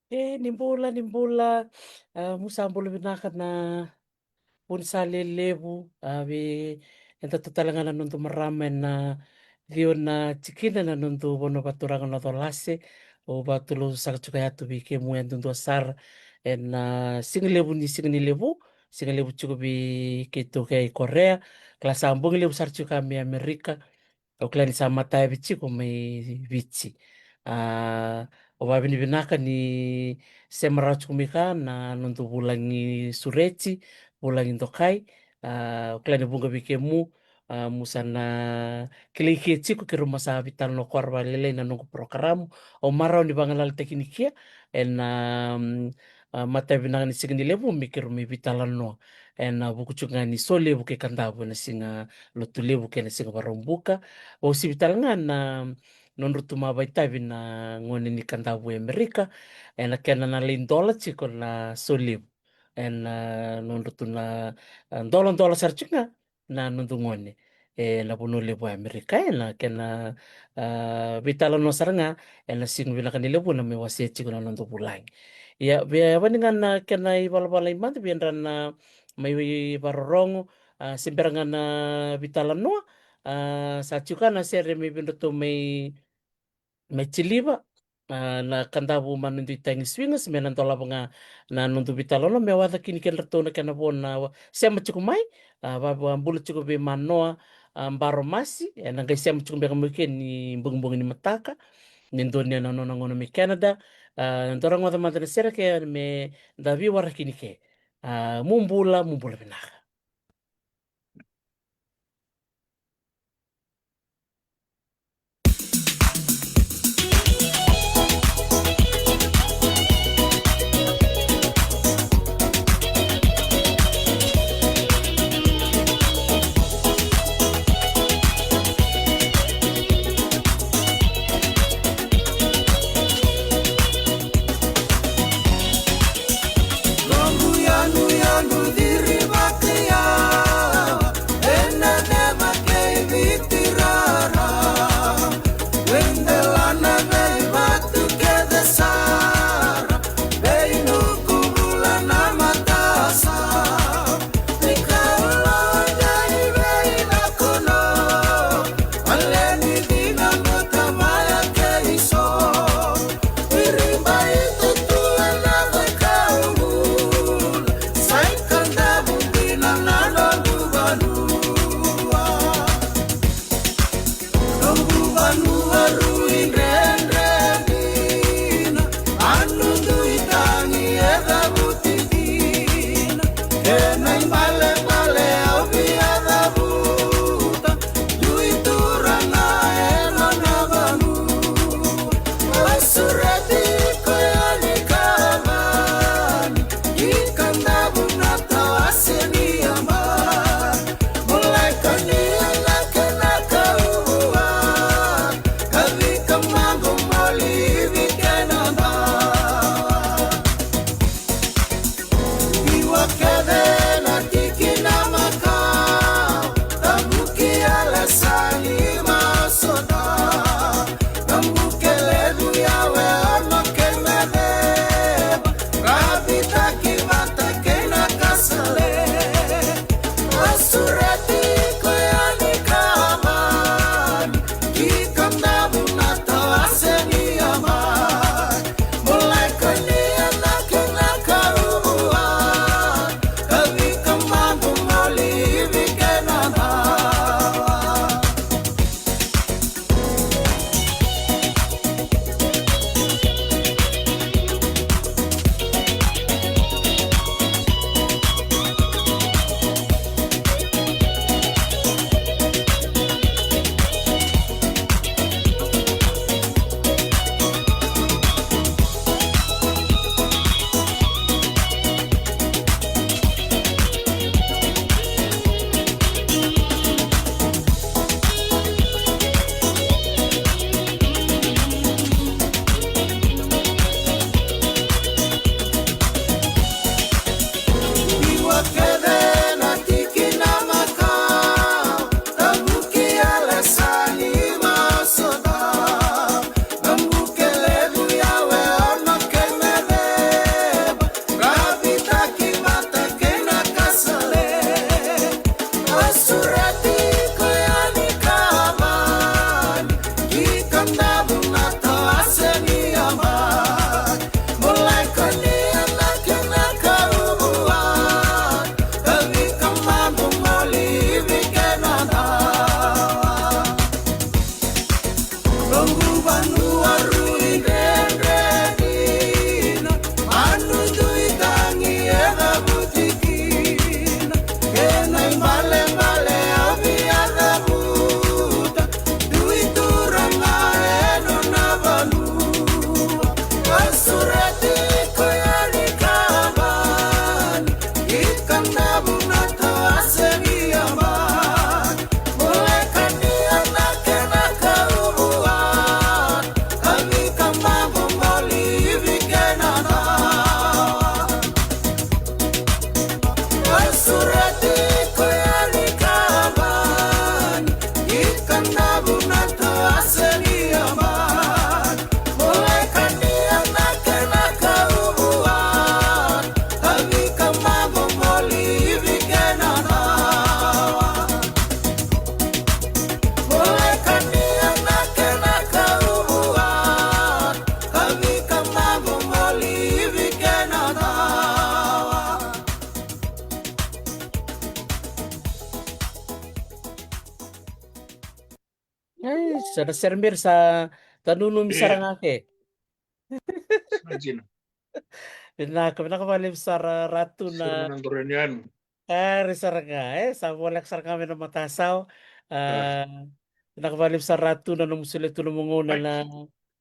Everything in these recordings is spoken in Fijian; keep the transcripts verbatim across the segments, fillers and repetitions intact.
E, ni bula, ni bula. A, musa bula vinaka na vuni sa lelevu, a, vei eda tu tale ga na nodu marama ena ciwa na tikina na nodu vanua vaturaga na Colase. Au vatulou saka tiko yatu vei kemu e duadua sara ena siga levu ni siga ni levu, siga levu tiko vei keitou kei Korea, kila sa bogi levu sara tiko mai Amerika. Au kila ni sa matayavi tiko mai Viti. A, au vavinavinaka ni sema rawa tiko mai ka na nodu vulagi sureti, vulagi dokai. A, au kila ni vuqa vei kemu, a, musa na kilai kia tiko, keirau masa veitalanoa koya vakalailai na noqu porokaramu. Au marau ni vagalalatakini kia ena, mm, a, matayavi vinaka ni siga ni levu me keirau mai veitalanoa ena vuku tiko ga ni Solevu kei Kadavu ena siga Lotulevu kei na siga Vakaraubuka. Vakauasivi tale ga na nodratou mai vakaitavi na gone ni Kadavu e Amerika ena kena na lai dola tiko na Solevu. Ena, a, nodratou na, a, doladola sara tiko ga na nodu gone ena vanua levu e Amerika, ena kena, a, veitalanoa sara ga ena siga vinaka ni levu na mai wasea tiko na nodu vulagi. Ia, vei, vani ga na kena ivalavala i mada vei dra na mai vakarorogo, a, se bera ga na veitalanoa, a, sa tiko ga na sere mai vei dratou mai mai Tiliva, a, na Kadavu Manu Dui Tagi Swingers, me na dolava ga na nodu veitalanoa me waca kina kedratou na kena vo na wa-, sema tiko mai, a, va, vabula tiko vei Manoa, a, Baro Masi, ena qai sema tiko beka mai ke ni bogibogi ni mataka, ni dua ni na nona gauna mai Canada, a, dou rogoca mada na sere ke me da veiwarakini ke. A, mu bula, mu bula vinaka. Sa na sere meri sa tanunumi sara ga ke. Sa dina. Vinaka, vinaka vakalevu sara Ratu na. Sere na dora ni anu. Ari sara ga, e, sa voleka sara ga me na matasawa. A, vinaka vakalevu sara Ratu na nomu solia tu na nomu gauna na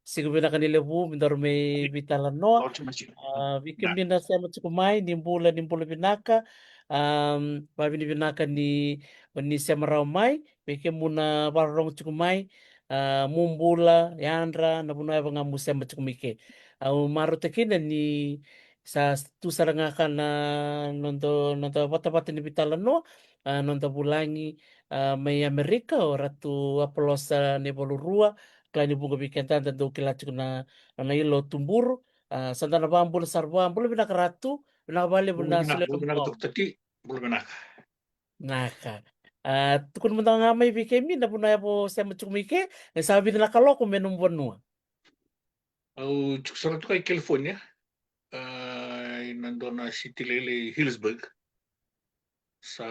siga vinaka ni levu, me daru mai veitalanoa. A, vei kemuni na sema tiko mai, ni bula, ni bula vinaka. A, vavinavinaka ni, ni sema rawa mai, vei kemuni na vakarorogo tiko mai. A, mo bula, yadra, na vanua yava ga mo sema tiko mai ke. Au marautaka kina ni sa tu sara ga ka na noda, noda vatavata ni veitalanoa, a, noda vulagi, a, mai Amerika, o Ratu Apolosa Naivalurua, kila ni vuqa vei keda da dau kila tiko na, na ilo tuburu. A, sa da na vabula sara, vabula vinaka Ratu, vinaka vakalevu na solia na nomu gauna. Bula vinaka. Naka. A, tukuna mada ga mai vei kemuni na vanua yavo sema tiko mai ke, e sa vica na kaloko me nomu vanua. Au tiko sara tu ka i California. A, ina dua na city lailai Healdsburg. Sa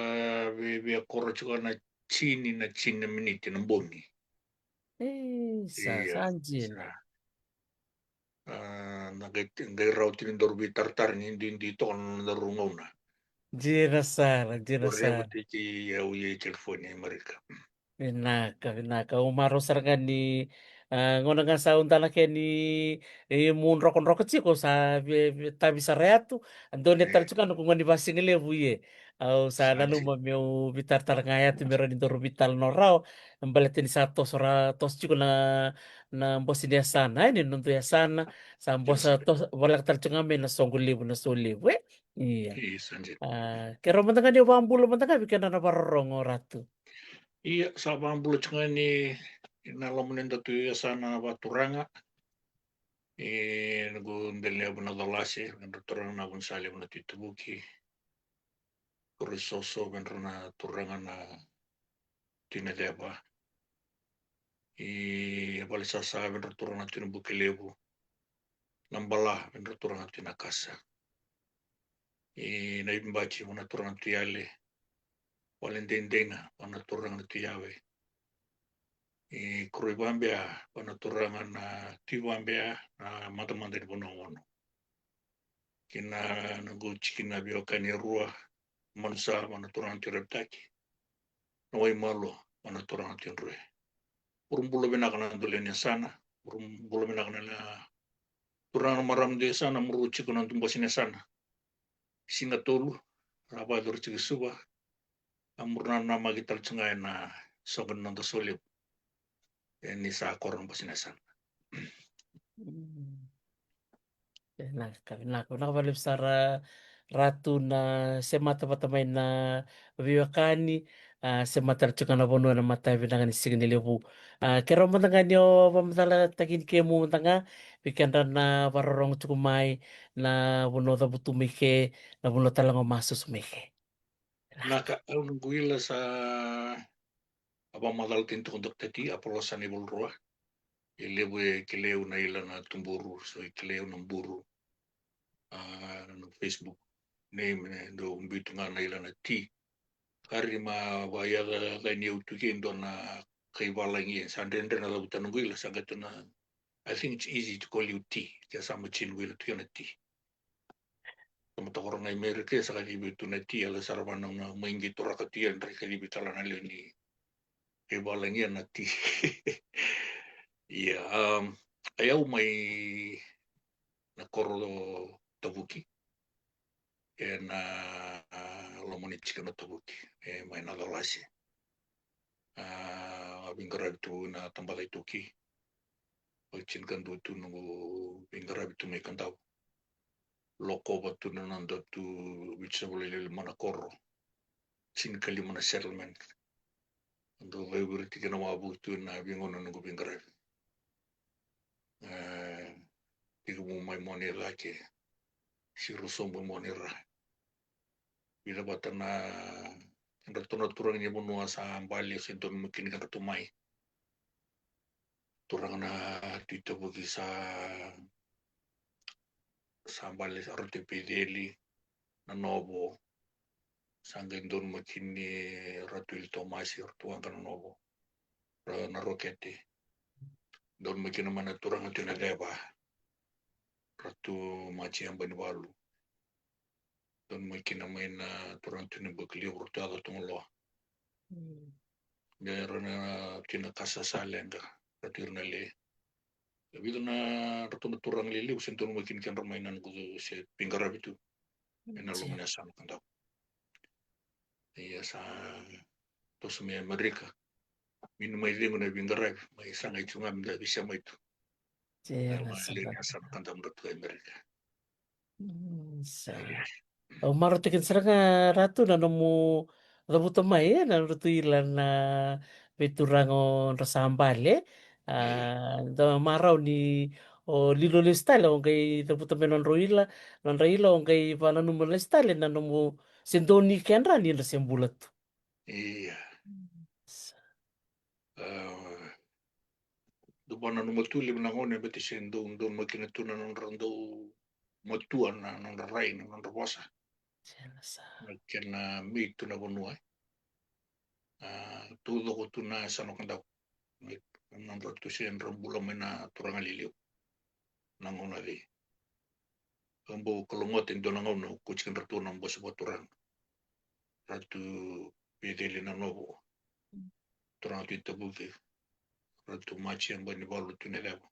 vei, via koro tiko na tini na tini na miniti na bogi. E, sa, sa dina. A, na qai, qai rauti ni daru veitaratara ni duidui toka na nodaru gauna. Dina sara, dina sara. Au i California, Amerika. Vinaka, vinaka. Au marau sara ga ni, a, gauna ga sa udana ke ni, e, mu drokadroka tiko sa via, via tavi sara yatu. A dua ni tale tiko ga na noqu gauna ni vasigalevu, e. Au sa nanuma meu veitaratara ga yatu me rawa ni daru veitalanoa rawa. Baleta ni sa toso ra, toso tiko na, na bose ni yasana, e, ni noda yasana. Sa bose toso, voleka tale tiko ga mai na soqo levu, na so levu, e. Ia. A, kerea mada ga ni o vabula mada ga vei keda na vakarorogo Ratu. Ia, sa vabula tiko ga ni na loma ni noda tu yasana vakaturaga. E, noqu dela ni yavu na Colase, vei nodrau turaga na Vunisalevu na Tui Tavuki. Koroisoso, vei nodrau na turaga na Tui Naceva. I Valesasa, vei nodrau turaga na Tui Nabukelevu. Nabala, vei nodrau turaga na Tui Nakasa. I Naivibati, vei nodrau turaga na Tui Yale. Valedeidei, vei nodrau turaga na Tui Yave. I Koroivabea, vei nodrau turaga na Tui Vabea, na madamada ni vanua ono. Kina noqu tikina veiwekani e rua, Manusa, vei nodrau turaga na Tui Ravitaki. Na Waimalu, vei nodrau turaga na Tui Drue. Muru bula vinaka na dau lewe ni yasana, muru bula vinaka na turaga na marama dau yasana, muru tiko na dau bose ni yasana. Siga Tolu, ra vakayacori tiko i Suva. A muru nanamaki tale tiko ga ena soqo ni noda so levu. E, ni sa koro na bose ni yasana. Mm. Vinaka, vinaka, vinaka vakalevu sara Ratu na semata vata mai na veiwekani, a, semata tale tiko ga na vanua ena mata vinaka ni siga ni levu. A, kerea mada ga ni o vakamacalataki kemuni mada ga vei kedra na vakarorogo tiko mai, na vanua o cavutu mai ke, na vanua tale ga o masusu mai ke. Vinaka, au noqu ila sa a vakamacala tiko o Doctor T, Apolosa Naivalurua. E levu e kilai au na ila na tuburu, so e kilai au na buru. A, na Facebook name, e dau biu tu ga na ila na T. Kari ma vakayaca, yaca ni au tu ke dua na kai valagi, e sa dredre na cavuta noqu ila, sa qai tu na, I think it's easy to call you T. Ke sa matin noqu ila tu ke na T. Tamata koro ga i Merika, sa kacivi tu na T, a lai sara vana na mai qi toraka tu ia, dra kacivi tale na lewe ni kai valagi na T. Ia, um, a yau mai na koro Tavuki. Ena loma ni tikina o Tavuki, e mai na Colase. A, veiqaravi tu na tabacakacaka iTaukei. Au tinikadua tu noqu veiqaravi tu mai Kadavu. Lakova tu na noda tu Viti Savulailai, lima na koro. Tinikalima na settlement. Dau veiviriti kina wavoki tu na veigauna noqu veiqaravi. E, tiko mu mai Mone cake, siro sobu i Mone ra. Vica vata na kedratou na turaga ni vanua sa bale, se donumaki kina kedratou mai. Turaga na Tui Tavuki sa, sa bale, Ratu Peiceli na Novo. Sa qai donumaki ni Ratu Ili Tomasi, Ratu Waqa na Novo. Ra na Rokete. Donu mai kina mai na turaga Tui Naceva, Ratu Maji Yabanivalu. Donu mai kina mai na turaga Tui Nabakalevu, Ratu Yaca Togoloa. Mm. Donu mai kina Kasa Sa Leqa, Ratu Irinale. E vica na ratou na turaga lelevu se donu mai kina kedra mai na noqu se veiqaravi tu. Ena loma ni yasana Kadavu. Ia sa toso mai Amerika. Mini mai cegu na veiqaravi, mai sagai tu ga me da veisema tu. Ena loma ni yasana Kadavu tu e Amerika. Mm, sa. Au marautaka sara ga Ratu na nomu cavuta mai, e, na nodratou ila na veituraga o Drasabale. A, da marau ni o lilo lesu tale o qai cavuta mai nodrau ila, nodra ila o qai vananuma lesu tale na nomu se donu i kedra ni dra se bula tu. Ia. Sa. A, dou vananuma tu levu na gauna e bete se dou, dou makina tu na nodra dau matua na nodra rai, na nodra vosa. Sena sa. Na kena mei tu na vanua, e. A, taucoko tu na yasana Kadavu. Na nodra tu se dra bula mai na turaga lelevu. Na gauna cei. Au bau kalougata e dua na gauna au kauti kedratou na bose vakaturaga. Ratu Veceli Nanovo. Turaga Tui Tavuki. Ratu Maji Yabanivalu, Tui Naceva.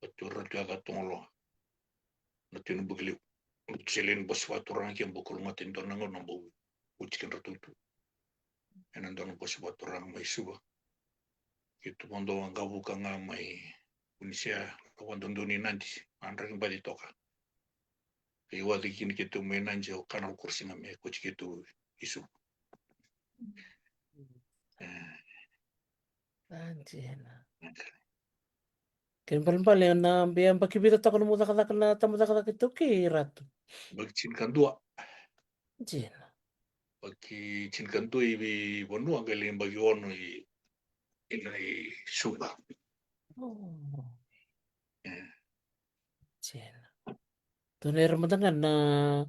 Ratu, Ratu Yaca Togoloa. Na Tui Nabakalevu. Ratu Seleni, bose vakaturaga ke bau kalougata e dua na gauna bau kauti kedratou tu. Ena dua na bose vakaturaga mai Suva. Keitou vodo waqavuka ga mai Vunisea, lako dodonu i Nadi, a draki baci toka. Kei waci kina keitou mai Nadi, au kana lako Korosi ga me kauti keitou i Suva. E. Sa dina. Kena ibalebale na bia baki vica toka nomu cakacaka na tamu cakacaka iTaukei, Ratu? Baki tinikadua. Dina. Baki tinikadua i veivanua, qai lai baki ono i, i, i Suva. O. E. Dina. Donu era mada ga na,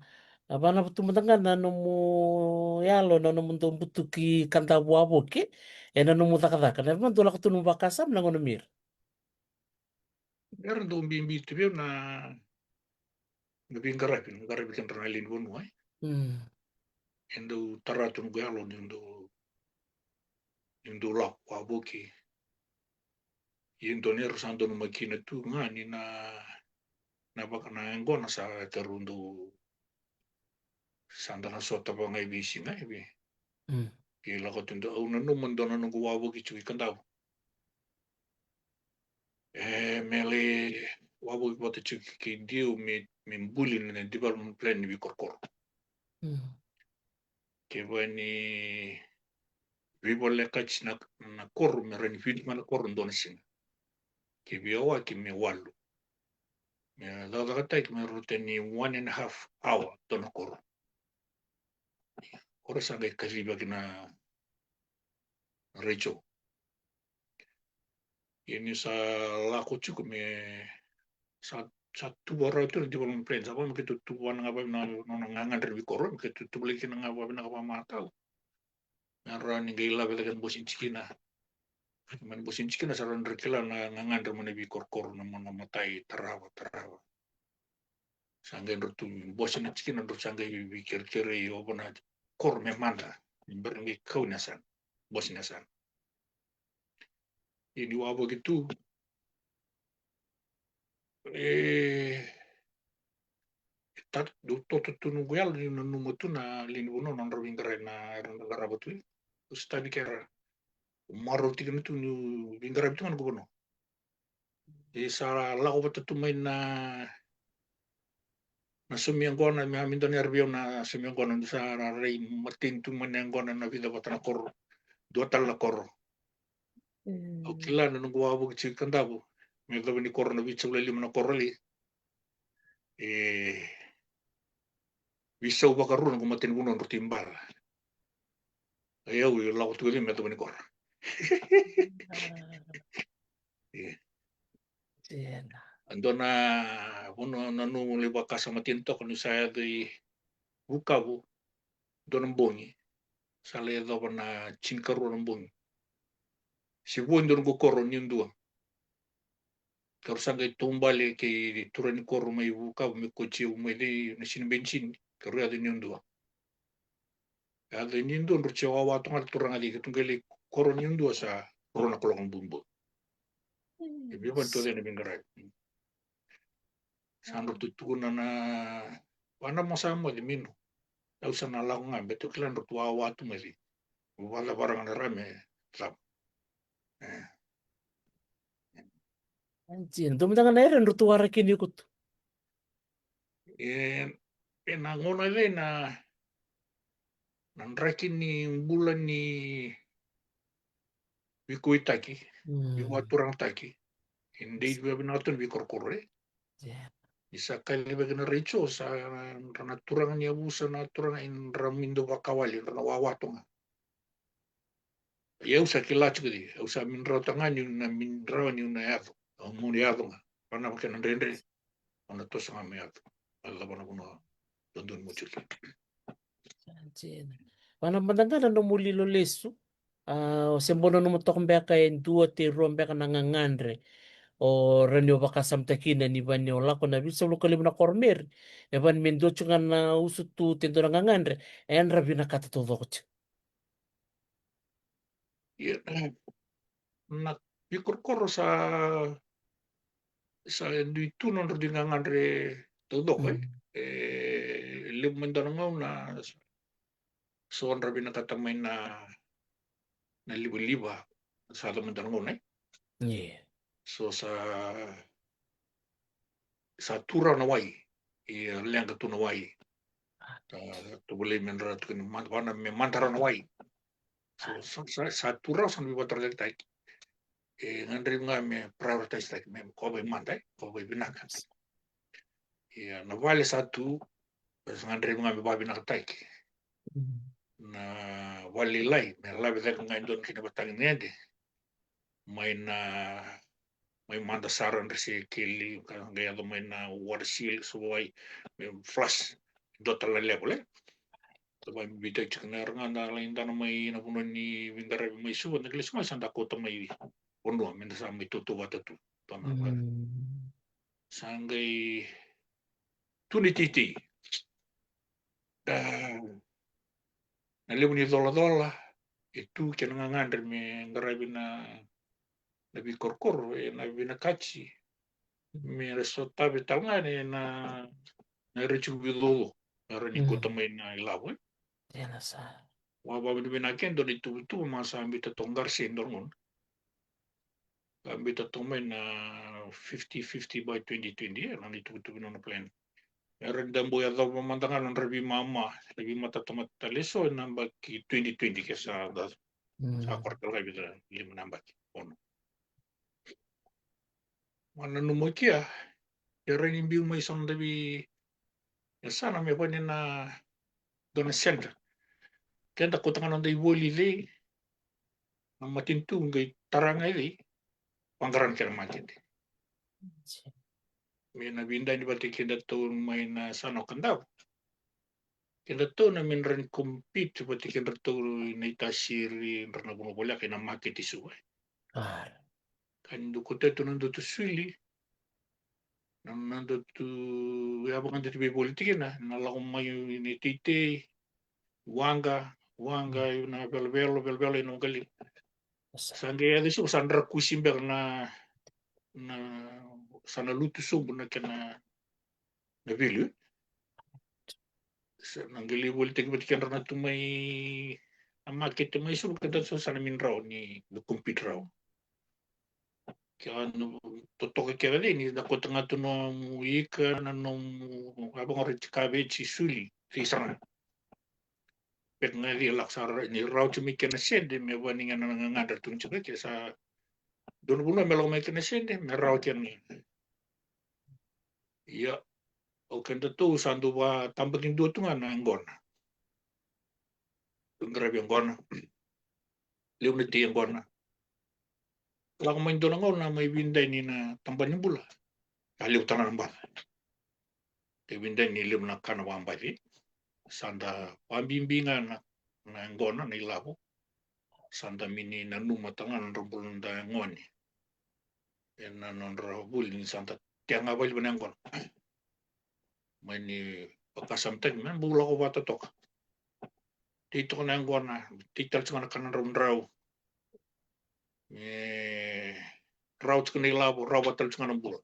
na vanava tu mada ga na nomu yalo, na nomu dau butuki Kadavu wavoki ena nomu cakacaka. Na yava dau lako tu nomu vakasama na gauna mira. Era dau bibi tu vei au na, na veiqaravi, na qaravi kedra na lewe ni vanua, e. Mm. E dau tara tu noqu yalo ni dau, ni dau lako wavoki. Ia dua na era sa donu mai kina tu ga ni na, na vaka na yaqona sa taru dau sa da na sota vaka ga i veisiga e vei. Mm. Ke lako tu dau, au nanuma dua na noqu wavoki tiko i Kadavu. E, me lai wavoki vata tiko kei Diu me, me buli na development plan ni veikorokoro. Mm. Kevaka ni veivolekati na, na koro me rawa ni vitu ga na koro dua na siga. Ke veiyawaki me walu. Me cakacakataki me rauta ni one and a half hour dua na koro. Koro sa qai kacivaki na Rachel. Ia ni sa lako tiko me sa, sa tuva rawa tu na development plan, sa vaka me keitou tuva na ga vakavinaka na nona gagadre ni veikoro, me keitou tuvalaki kina ga vakavinaka vakamatau. Me rawa ni qai lave cake na bose ni tikina. Mai na bose ni tikina sa rawa ni ra kila na gagadre mai na veikorokoro, na mona matai, tarava, tarava. Sa qai drau tu bose na tikina, drau sa qai veikerekere i ova na koro me mada. Ni bera ni qai kau na yasana. Bose na yasana. Ia ni wavoki tu. E, e ta, dau toto tu noqu yalo ni nanuma tu na lewe ni vanua na nodra veiqaravi na era dau qarava tu. Au sa tavi kera. Au marau tiko na tu niu veiqaravi tu ga noqu vanua. E sa lako vata tu mai na, na saumi yaqona, me a me dua na yara vei au na saumi yaqona, ni sa ra rai mateni tu mai na yaqona na vica vata na koro. Dua tale na koro. Mm. Au kila na noqu wavoki tiko i Kadavu. Me yacova ni koro na vitusagavulu ka lima na koro ali. E, veisau vakarua noqu matanivanua drau tei bala. Ai au, au lako tu vei me yacova ni koro. A. Ia. Ia. A dua na vanua na noqu lai vakasama tiko ni sa yaco i Vukavu, dua na bogi. Sa lai yacova na tinikarua na bogi. Se vo e dua noqu koro niu dua. Ka rau sa qai taubale kei turaga ni koro mai Vukavu me kauti au mai cei, na sini Benisini, ka rau yaco i Niudua. Yaco i Niudua, drau se wawa toka ga na turaga cei, ka tu qai lai koro Niudua sa rua na kaloko na butobuto. E vei vani tu cei na veiqaravi. Sa drau tu tukuna na, vana mo sa moce mino. Au sa na lako ga, beta au kila drau tu wawa tu mai cei. Vacavara ga na ra me cava. E. Anti, dou mada ga na ere drau tu wara kina iko tu. E, e na gauna cei na, na draki ni bula ni veikauwaitaki, Mm. veivakaturagataki. E dei via vinaka tu na veikorokoro, e. Yeah. Ni sa kacivaki na Raijo, sa dra na turaga ni yavusa, na turaga e dra mi dau vakawali, dra na wawa toka ga. Ia au sa kila tiko cei, au sa midrau toka ga niu na midrau niu na yaco. Au mu ni yaco ga. Vana vaka na dredre. Au na toso ga me yaco. A cava na vanua dodonu mo tiko. Sa dina. Vana mada ga na nomu lilo lesu. A, o se bau nanuma toka beka e dua te rua beka na gagadre. O rawa ni o vakasamataka kina ni vani o lako na vitusagavulu ka lima na koromeri. E vani me dua tiko ga na usutu te dua na gagadre. E dra vinakata taucoko tiko. Ia, na veikorokoro sa, sa dui tu nodra dui gagadre taucoko, e. Mm. E levu mai dua na gauna, so dra vinakata mai na, na livaliva, sa yaco mai dua na gauna, e. Ia. So sa, sa tu rawa na wai, ia leqa tu na wai. A, tovolei me dra tukuni mada, vana me mada rawa na wai. So, sa, sa, sa tu rawa sa na veivakaturagataki. E gadrevi ga me prioritize taki, me kovai mada, e, kovai vinaka. Ia, na vale sa tu, sa gadrevi ga me vavinakataki. Mm. Na vale lailai, me lave cake ga e dua na kena vatagi ni gede. Mai na, mai mada sara dra se keli, ka qai yaco mai na water seal, so wai, me flush, dua tale na level, e. Sa vakabibi tiko na era ga da lai dana mai na vanua ni veiqaravi mai Suva, da qai lesu mai sa da kauta mai vanua, me da sa mai tautauvata tu. Dua na vale. Mm. Sa qai tu ni titi. A, na levu ni colacola e tu kei na gagadre me qaravi na, na veikorokoro, e na vinakati me ra sotavi tale ga na, na ira tiko veicoco, era ni kauta mai na ilavo, e. Ena sa. Vavinavinaka e dua na ituvatuva ma sa biuta toka qori se dua na gauna. Ka biuta toka mai na fifty fifty by twenty twenty, e, na nona ituvatuva, nona plan. Era dau bau yacova mada ga na nodra veimama, na veimatatamata tale eso ena yabaki twenty twenty ke sa da, mm, sa kora tale ga e vica, lima na yabaki, ono. Au nanuma kia, e rawa ni biu mai so na davi, e sa na me vani na dua na center. Keda kauta ga na noda ivoli cei, na matanitu qai tara ga i cei, vaqara na kena makete. Me na vidani vata kei kedatou mai na yasana o Kadavu. Kedatou na me dra ni compete vata kei kedratou i Naitasiri, dra na vanua voleka ena makete i Suva. A. Ka ni dau kauta tu na nodatou suli, na nodatou yava ga datou veivoli tiko kina, na lako mai na iteitei, waqa, waqa, mm, na velovelo, velovelo ena waqaliga. Sa qai yaco i Suva sa dra kusi beka na, na, sa na lutu sobu na kena, na value. Sa na qai lai volitaki vata kei kedratou mai na makete mai Suva, kedratou sa na me drau ni, ni compete rawa. Ke a totoka kece ni da kauta ga tu nomu ika, na nomu, a, vaqori tiko vei suli, sisana. Pet ga ni lako sara ni rawa tiko mai kena sede, me vani ga na gagadre tu ni tiko ke sa dua na vanua me lako mai kena sede, me rawa kena. Ia, o kedatou sa dau vatabakidua tu ga na yaqona. Dau qaravi yaqona. Levu na tei yaqona. Lako mai dua na gauna mai vidani na tabana ni bula. Ka levu tale na baca. Ka vidani levu na ka na vakabaci. Sa da vakabibi ga na, na yaqona, na ilavo. Sa da mini nanuma tale ga na nodra bula na noda yaqona. ena nodra vuli ni sa da tea ga vali vana yaqona. Mai ni vakasamataki me bau lako vata toka. Tei toka na yaqona, tei tale tiko ga na kana draudrau. Me rawa tiko na ilavo, rawa vata tale tiko ga na bula.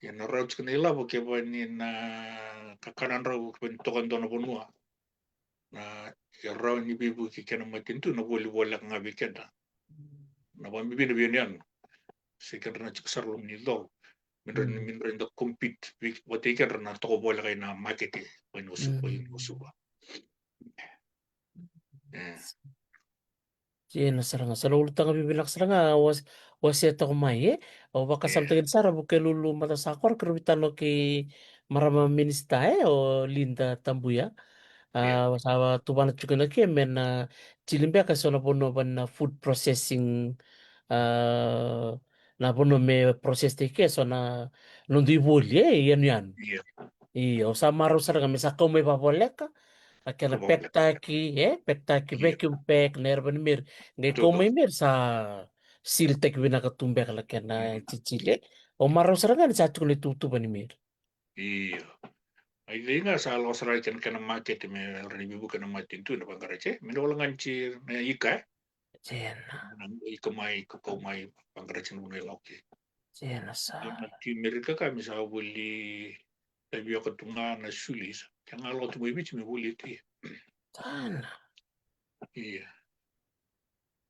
Ia na rawa tiko na ilavo, kevaka ni na kakana drau, kevaka ni toka e dua na vanua, na e rawa ni veivuke kei na matanitu na voli voleka ga vei keda. Na vakabibi na veiyanuyanu. Se kedra na tiko sara loma ni colo. Me dra ni, me dra ni da compete vei, vata kei kedra na toka voleka ina makete mai na Suva, mai na Suva. E. Dina sara ga, sa na ulutaga vivinaka sara ga, was-, wasea toka mai, e? Au vakasamataki sara Vukelulu Madasakora, keirau veitalanoa kei marama minisita, e, o Lynda Tabuya. A, sa tuvana tiko na ke me na tili beka so na vanua vani na food processing, a, na vanua me process taki ke so na noda ivoli, e, yanuyanu. Io, au sa marau sara ga me sa kau mai vavoleka, a kena pekitaki, e, pekitaki, vacuum pack, na erava ni meri. Qai kau mai meri sa silitaki vinaka tu beka na kena titili. Au marau sara ga ni sa tiko na ituvatuva ni meri. Io. Ai cei ga sa lako sara i kena, kena makete me rawa ni veivuke na matanitu na vaqara tse. Me na wala ga ni tsi na ika, e. Dina. Na ika mai, kakau mai, vaqara tse na vanua e lako ke. Dina sa. Na tui Merika ka me sa voli tavioka tu ga na suli sa. Ke ga lako tu mai Viti me voli e tui. Dina. Ia.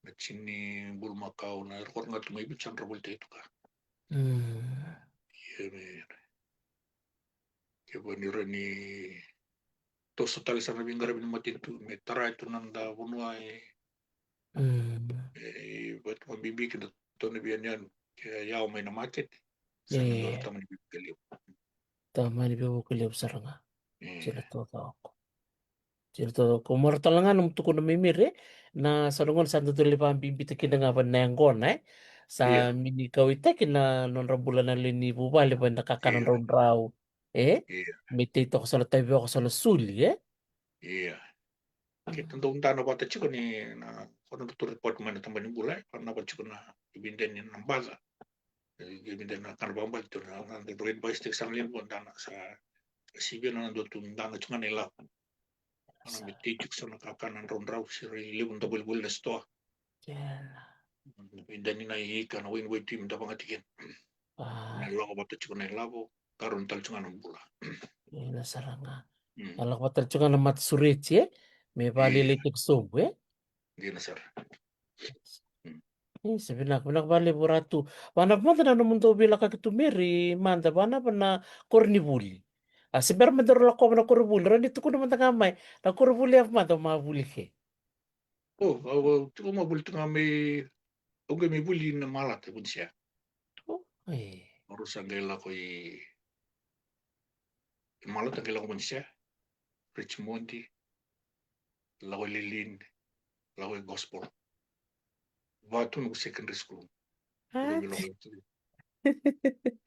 Na tsi ni bulumakau na era kora ga tu mai Viti sa dra voli tei tu ka. Ia me. Kevaka ni rawa ni toso tale sara na veiqaravi ni matanitu me tara tu na noda vanua e, e vatu vakabibi kina tou na veiyanuyanu ke yawa mai na makete. Sa na dua na tamani veivuke levu. Tamani veivuke levu sara ga. Dina taucoko. Dina taucoko. Marau tale ga nomu tukuna mai Meri, e? Na sa na gauna sa dodonu lai vakabibitaki kina ga vani na yaqona, e? Sa mini kauaitaki na nodra bula na lewe ni vuvale vani na kakana draudrau. E? Me tei toka so na tavioka so na suli, e? Ia. Keitou dau dana vata tiko ni na, ko na tu report mai na tabana ni bula, e? Ko na vata tiko na vide ni na baca. E, vide na kana vabali tu na, na, na advice tiko sa na levu dana sa, sa sivia na dua tu dana tiko na ilavo. Ana me tei tiko so na kakana draudrau se rai levu da volivoli na sitoa. Dina. Vide ni na ika na waini waitui me da vagati kina. Na lako vata tiko na ilavo, karoni tale tiko ga na bula. Dina sara ga. Na lako vata tale tiko ga na mata sureti, e? Me valele tiko sobu, e? Dina sara. E, sa vinaka, vinaka vakalevu Ratu. Vanava mada na nomudou veilakoyaki tu Meri mada, vanava na koronivuli. A se bera mada rau lakova na koronivuli, rau ni tukuna mada ga mai. Na koronivuli e vanava mada ma vuli ke. O, au, au tiko ma vuli tu ga mai, au qai mai vuli na Malata, Vunisea. O, e. Au sa qai lako i, i Malata qai lako Vunisea, Richmond, lako i Lelean, lako i Gospel. Vatu noqu secondary school.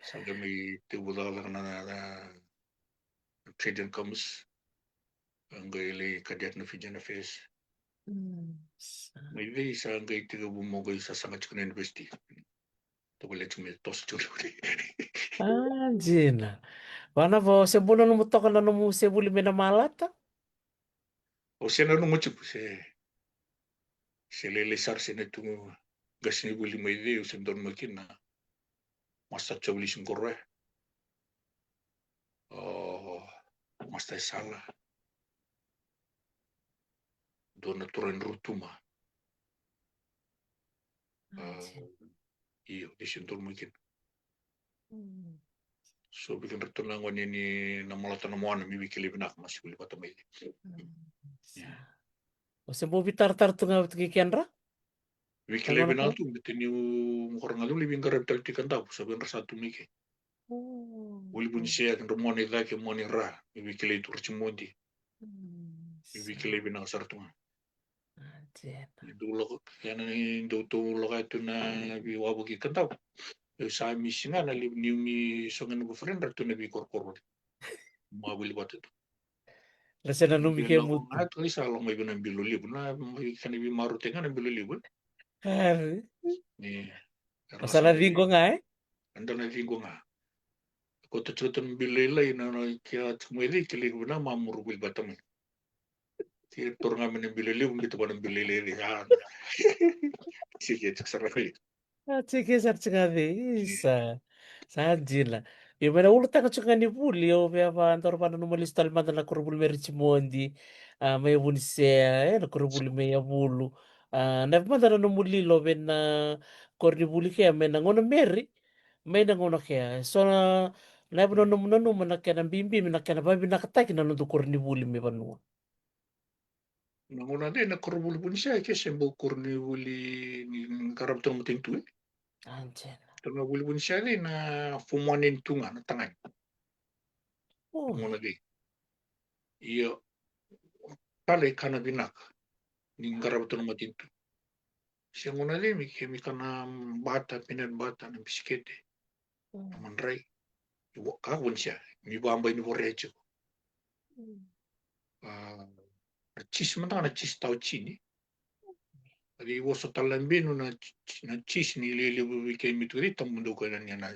Sa qai mai tekivu cakacaka na, na, na trade and commerce. Qai lai cadet na Fijian Affairs. Mai vei sa qai tekivu mo qai sasaga tiko na university. Tovolea tiko me toso tiko na university. A, dina. Vanava, o se bau nanuma toka na nomu se vuli mai na Malata? O se nanuma tiko se, se lailai sara se na tu qasenivuli mai vei, o se donu mai kina. Master Jaulis Qoroya. O Master Esala. Dua na turaga ni Rotuma. A, io, ni se donu mai kina. So vei kedratou na gone ni na Malata na Moana, me vei kilai vinaka ma se vuli vata mai. O se bau veitaratara tu ga vata kei kedra? Vei kilai vinaka tu, bete niu mo kora ga tu lai veiqaravi tale tu i Kadavu, sa vei dra sa tu mai ke. Vuli Vunisea, kedra Moana i cake, Moana i ra, me vei kilai tu Richmond. Me vei kilai vinaka sara tu ga. Dou lako, ia na ni dou tou lako tu na veiwavoki Kadavu. Au sa misi ga na levu niu ni soga na boyfriend ra tu na veikorokoro. Ma vuli vata tu. Ra se nanumi ke mutu. Ga tu ni sa lako mai vei na bilo levu, na mai kena veimarautaki ga na bilo levu. Ari. Ia. Era sa na ciqo ga, e? Eda na ciqo ga. Ko ta tiko tana bilo lailai na, na kia tiko mai cei, ke lai vinaka ma muri vuli vata mai. Ti toro ga mai na bilo levu, qito vua na bilo lailai, a. Sike tiko sara mai. A, tike sara tiko ga vei, isa. Sa dina. Io, mai na ulutaga tiko ga ni vuli, au via va, daru vananuma lesu tale mada na koronivuli mai Richmond, a, mai Vunisea, e, na koronivuli mai Yavulu. A, na mada na nomu lilo vei na koronivuli kea mai na gauna Mary, mai na gauna kea. So na, na yavu na nomu nanuma na kena bibi, na kena vavinakataki na noda koronivuli mai vanua. Na gauna dei na koronivuli Vunisea ke se bau koronivuli ni, ni qarava tu na matanitu, e? A, dina. Koronivuli Vunisea dei na form one and two ga na tagane. O. Gauna dei. Io, tale i kana vinaka ni qarava tu na matanitu. Se gauna dei mi ke mi kana bata, peanut bata, na bisikete. Mm. Na madrai. Io, ka Vunisea. Mi vabai ni vorea tiko. Mm. A, na cheese mada ga na cheese tau tini. Ari voso tale na benu na ch-, na cheese ni lelevu vei kei mi tu ri tamu dau ka na ni na.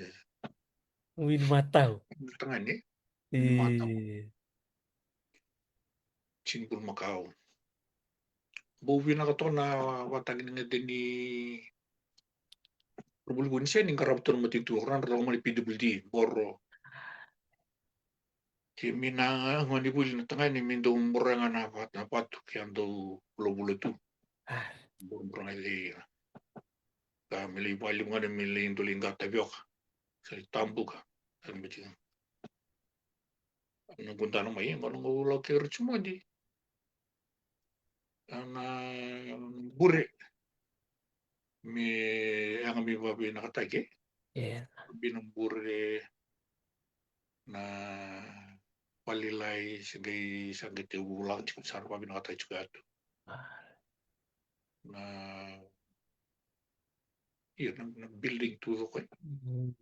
Win matau. Tagane. Win matau. E. Tini bulumakau. Bau vinaka toka na vataki ni gade ni koronivuli Vunisea ni qarava tu na matanitu, ra dra lako mai P W D, boro. Ke mi na gone vuli na tagane mi dau boro ga na vat-, na vatu ke a dau vulavula tu. A. Boro, boro ga i lei. Ka me lai vali ga me lai dau lai qata vioka. Sa lai tabuka. Sa lai meti. Na gudana mai, gona ga u lako ke Richmond. A na bure. Me yaga me vavinakataki. Io. Bina bure na valilai se qai, sa qai te u lako tiko sara vavinakataki tiko yatu. A. Na, io, na, na building tu coko, e. Mm.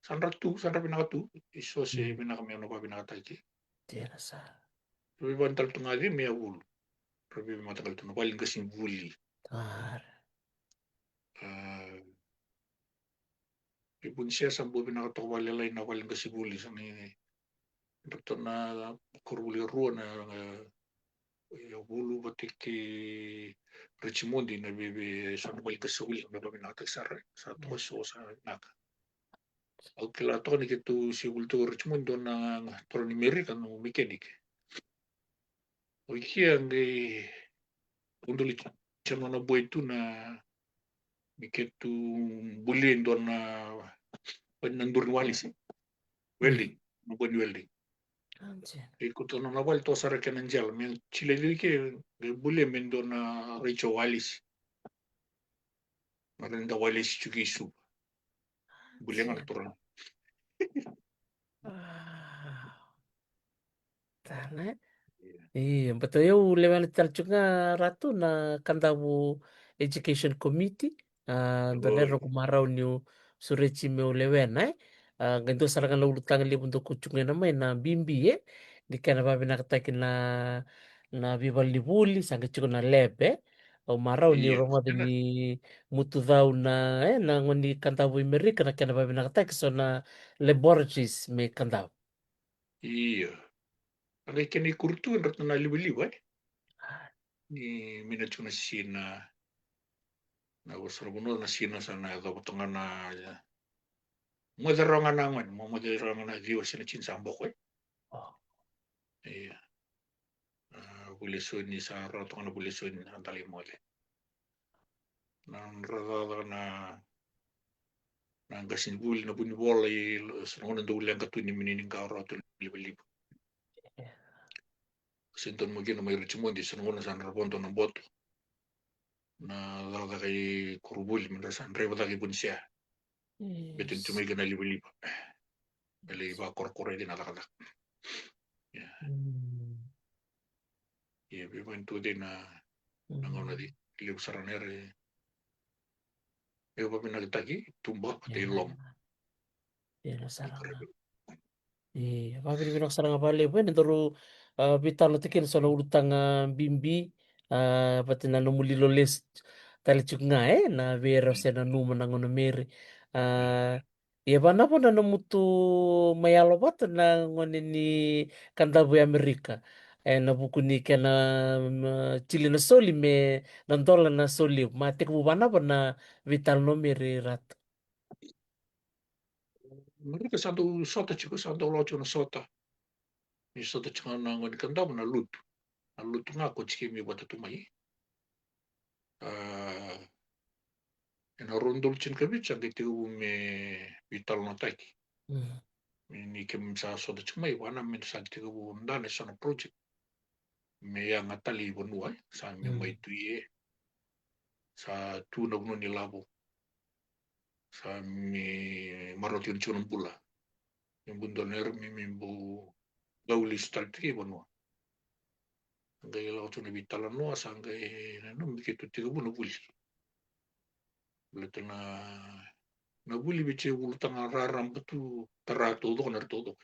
Sa dra tu, sa dra vinaka tu. Iso se vinaka me na vavinakataki. Dina sara. Ra veivanua tale tu ga cei me Yavulu. Ra veivanua tale tu na vale ni qasenivuli. A. A, e Vunisea sa bau vinaka toka vakalailai na vale ni qasenivuli, sa ni, ni ratou na koronivuli e rua na, e, Yavulu vata kei Richmond na vei, vei, so na vale ni qasenivuli me vavinakataki sara, sa toka so sa vinaka. Au kila toka ni keitou se vuli toka Richmond dua na turaga ni Merika na mechanic. O ikia qai udoli se nona boy tu na me keitou bulia e dua na, na duru ni walesi. Welding, na boy ni welding. Aunty. E koto na nona vale toka sara kena jela, me jila i ke, qai bulia me dua na raica walesi. Na raica walesi tiko i Suva. Bulia ga na turaga. Ah. Tana. Io. Io, baleta au lewena tale tiko ga Ratu na Kadavu Education Committee. A, dua na, oi, noqu marau niu sureti meu lewena, e. A, qai dua sara ga na ulutaga levu dau kau tiko ga mai na bibi, e. Ni kena vavinakataki na, na veivalenivuli, sa qai tiko na lab, e. Au marau niu, io, rogoca ni mutucau na, e, na gone ni Kadavu i Merika na kena vavinakataki so na laboratories me Kadavu. Io. A qai kena ikuri tu e dua na livaliva, e. Ni mina tiko na sina, na vosa na vanua na sina sa na yacova toka ga na, ya. Moce rawa ga na gone, mo moce rawa ga na ciwa se na tini sa boko, e. Oh. Io. A, vuli e so ni sa rawa toka na vuli e so ni sa dali moce. Na nodra cakacaka na, na qasenivuli, na vunivola, i so na gauna dau leqa tu ni mini ni qaravi tu na livaliva. Io. Se donu mai kina mai Richmond, so na gauna sa dra vodo na boto. Na cakacaka i koronivuli, me dra sa draiva cake i Vunisea. Io. Baleta ni tu mai kina na livaliva. Me lai vakorakorati na cakacaka. Io. Mm. Io, veivanua tu cei na, na gauna cei, levu sara na era e vavinakataki, tuba, vata i loma. Io, na sara. Io, vavinavinaka sara ga vakalevu, e, ni daru, a, veitalanoataki kina so na ulutaga bibi, a, vata na nomu lilo lesu tale tiko ga, e, na vei ira se nanuma na gauna Mary, A, ia vanava na nomu tu mai yalo vata na gone ni Kadavu e Amerika. E na vuku ni kena, mm, tili na soli me na dola na soli. Ma tekivu vanava na veitalanoa mai ira i Ratu. Amerika sa dau sota tiko, sa dau lako tiko na sota. Ni sota tiko na gone ni Kadavu na lotu. Na lotu ga ko tiko mai vata tu mai. A, ena rua na udolu tinikavitu sa qai tekivu me veitalanoataki. Mm. Me ni keimami sa sota tiko mai, vana me sa tekivu dana e so na project me yaga tale i vanua, e. Sa me, mm, mai tu e, sa tu na vanua ni lavo. Sa me marau tiko na bula. Me bau dua na era me, me bau dau lesu tale tiko i vanua. Sa qai lako tu na veitalanoa, sa qai nanuma me keitou tekivu na vuli. Baleta na, na vuli vei tiko e ulutaga raraba tu, tara taucoko na era taucoko.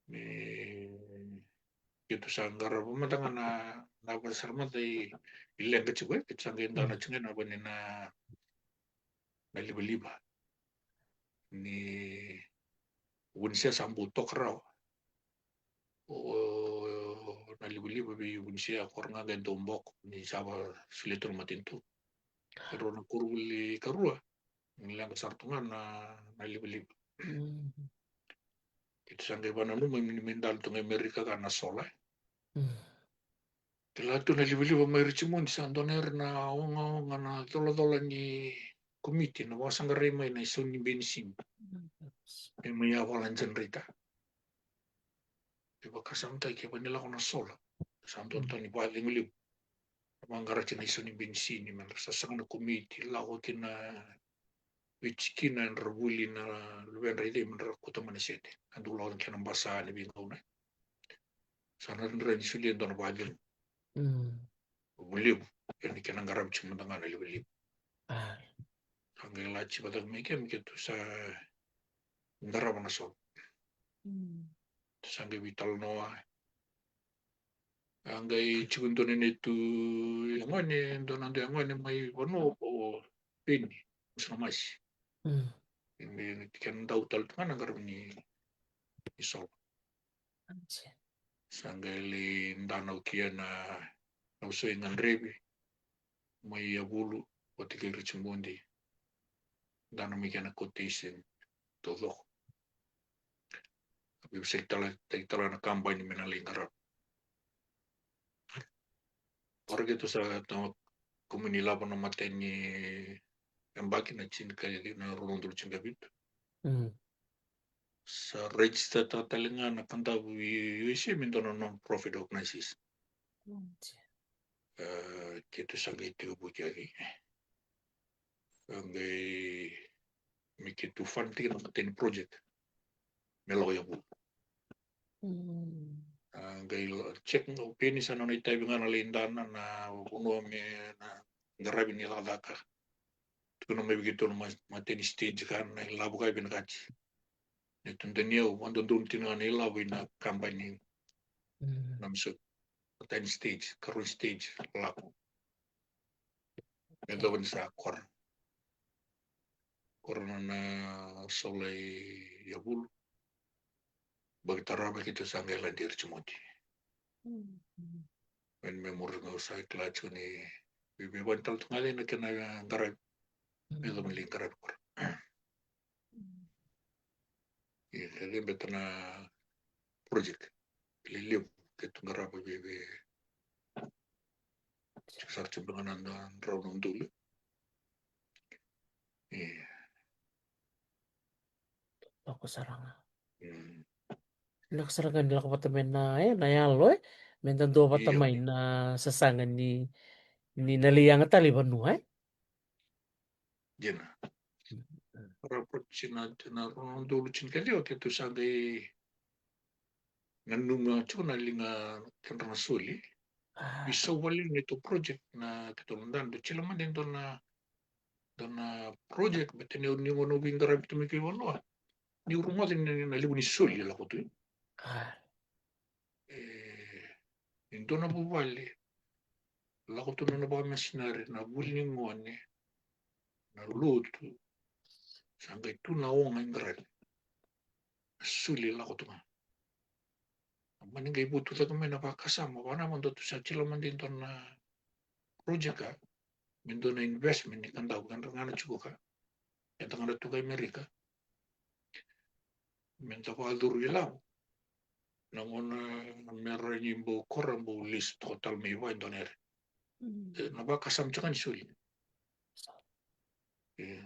Me keitou sa qarava mada ga na, na vata sara mada i, i leqa tiko, e, keitou sa qai dana tiko ga na vani na, na livaliva. Ni Vunisea sa bau toka rawa. O, na livaliva vei Vunisea, o koya ga qai dau boko ni sa vakasolia tu na matanitu. E rua na koronivuli karua ni leqa sara tu ga na, na livaliva. Mm. Keitou sa qai vananuma me, me dala tu ga i Amerika ga na sola, e. Mm. Kila tu na livaliva mai Richmond, sa dua na era na ogaoga na colacola ni komiti na vakasaqarai mai na isau ni benisini. Mm. E mai a vala generator. E vakasamataki e vani lako na sola. Sa dua, mm, tani vakacegu levu. Na vaqara kina isau ni benisini, me ra sasaga na komiti, lako kina vei tikina era vuli na luvedra i cei me ra kauta mai na sede. A dau lako kina basa ni veigauna. Sa na dredre ni solia e dua na vakacegu. Mm. Vulevu, e ni kena qaravi tiko mada ga na livaliva. A. Sa qai lako tiko vata mai kea me keitou sa qarava na sola. Mm. Sa qai veitalanoa. A qai tiko dua na neitou yagone, dua na dua yagone mai vanua o Peni, Masanamasi. Mm. Me kena dau tale tu ga na qaravi ni, ni sola. Sa qai lai dana o kia na, na uso i Gadrevi, mai Yavulu vata kei Richmond. Dana mai kena quotation taucoko. A veivosakitaki tale, taki tale na kabani me na lai qarava. Ora keitou sa tau kumuni lavo na matai ni yabaki na tinikaciwa, na rua na udolu tinikavitu. Mm. Sa register-taka tale ga na Kadavu i U S A me dua na non-profit organization. Mm. E, keitou sa qai tekivu kea. Sa qai me keitou fund tiko na matai ni project me lako i Yavulu. Mm. A qai la-, check ga o Peni sa nona itavi ga na lai dana na vanua me na qaravi ni cakacaka. Tukuna mai vei keitou na ma-, matai ni stage ka na ilavo ka vinakati. Neitou Daniel, vakadodonu tiko ga na ilavo ina kabani. Mm. Na misa matai ni stage, karua ni stage, lako. Me yacova ni sa kora. Kora na, na sola i Yavulu. Baki tarava keitou sa qai lade i Richmond. Mm. Me, me muri ga au sa kila tiko ni veiveivani tale tu ga na kena qaravi. Mm. Me yacova ni lai qaravi kora. Ia, e cebe tu na project lelevu keitou qarava vei, vei, tiko sara tiko beka na drau na udolu. Ia. Lako sara ga. Mm. Lako sara ga ni lako vata mai na, e, na yalo, e. Me da dua vata mai na sasaga ni, ni na lai yaga tale i vanua, e. Dina. Ra approach na, na rua na udolu tinikaciwa keitou sa qai nanuma tiko na liga kedra na soli. Ah. Veisau vale na neitou project na keitou na dana, dou kila mada e dua na, dua na project, baleta ni, ni gauna au veiqaravi tu mai kei vanua. Niu rogoca ni na levu ni soli e lako tu. Ah. E, e dua na vuvale lako tu na nona vakamisinari, na vuli ni gone, na lotu, Sa qai tu na oga i qaravi. Na soli lako tu ga. Mani qai vutu cake mai na vakasama, vana mada tu sa kila mada e dua na project ka, me dua na investment ni Kadavu, ka dra ga na tiko ka, eda ga na tu ka Amerika. Me da vakacuru ilavo. Na gauna me ra ni bau kora bau list toka tale mai vua e dua na ere. Mm. E, na vakasama tiko ga ni soli. E,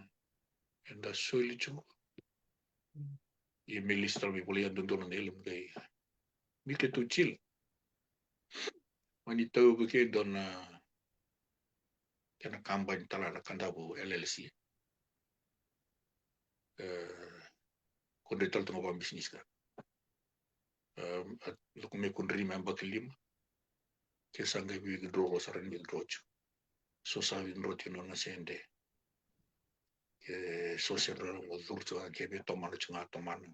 eda soli tiko. Mm. Ia me list tale mai vua, ia dodonu na ilavo qai. Me keitou kila. Mani tau vei keitou na kena kabani tale na Kadavu L L C. E, ko dre tale tu ga vakabisinisi ka. E, a, lako mai ko dri mai yabaki lima. Ke sa qai withdraw, sara ni withdraw tiko. So sa withdraw tiko na sede. Ke so se dra mo curu tiko ga, ke via tomana tiko ga, tomana.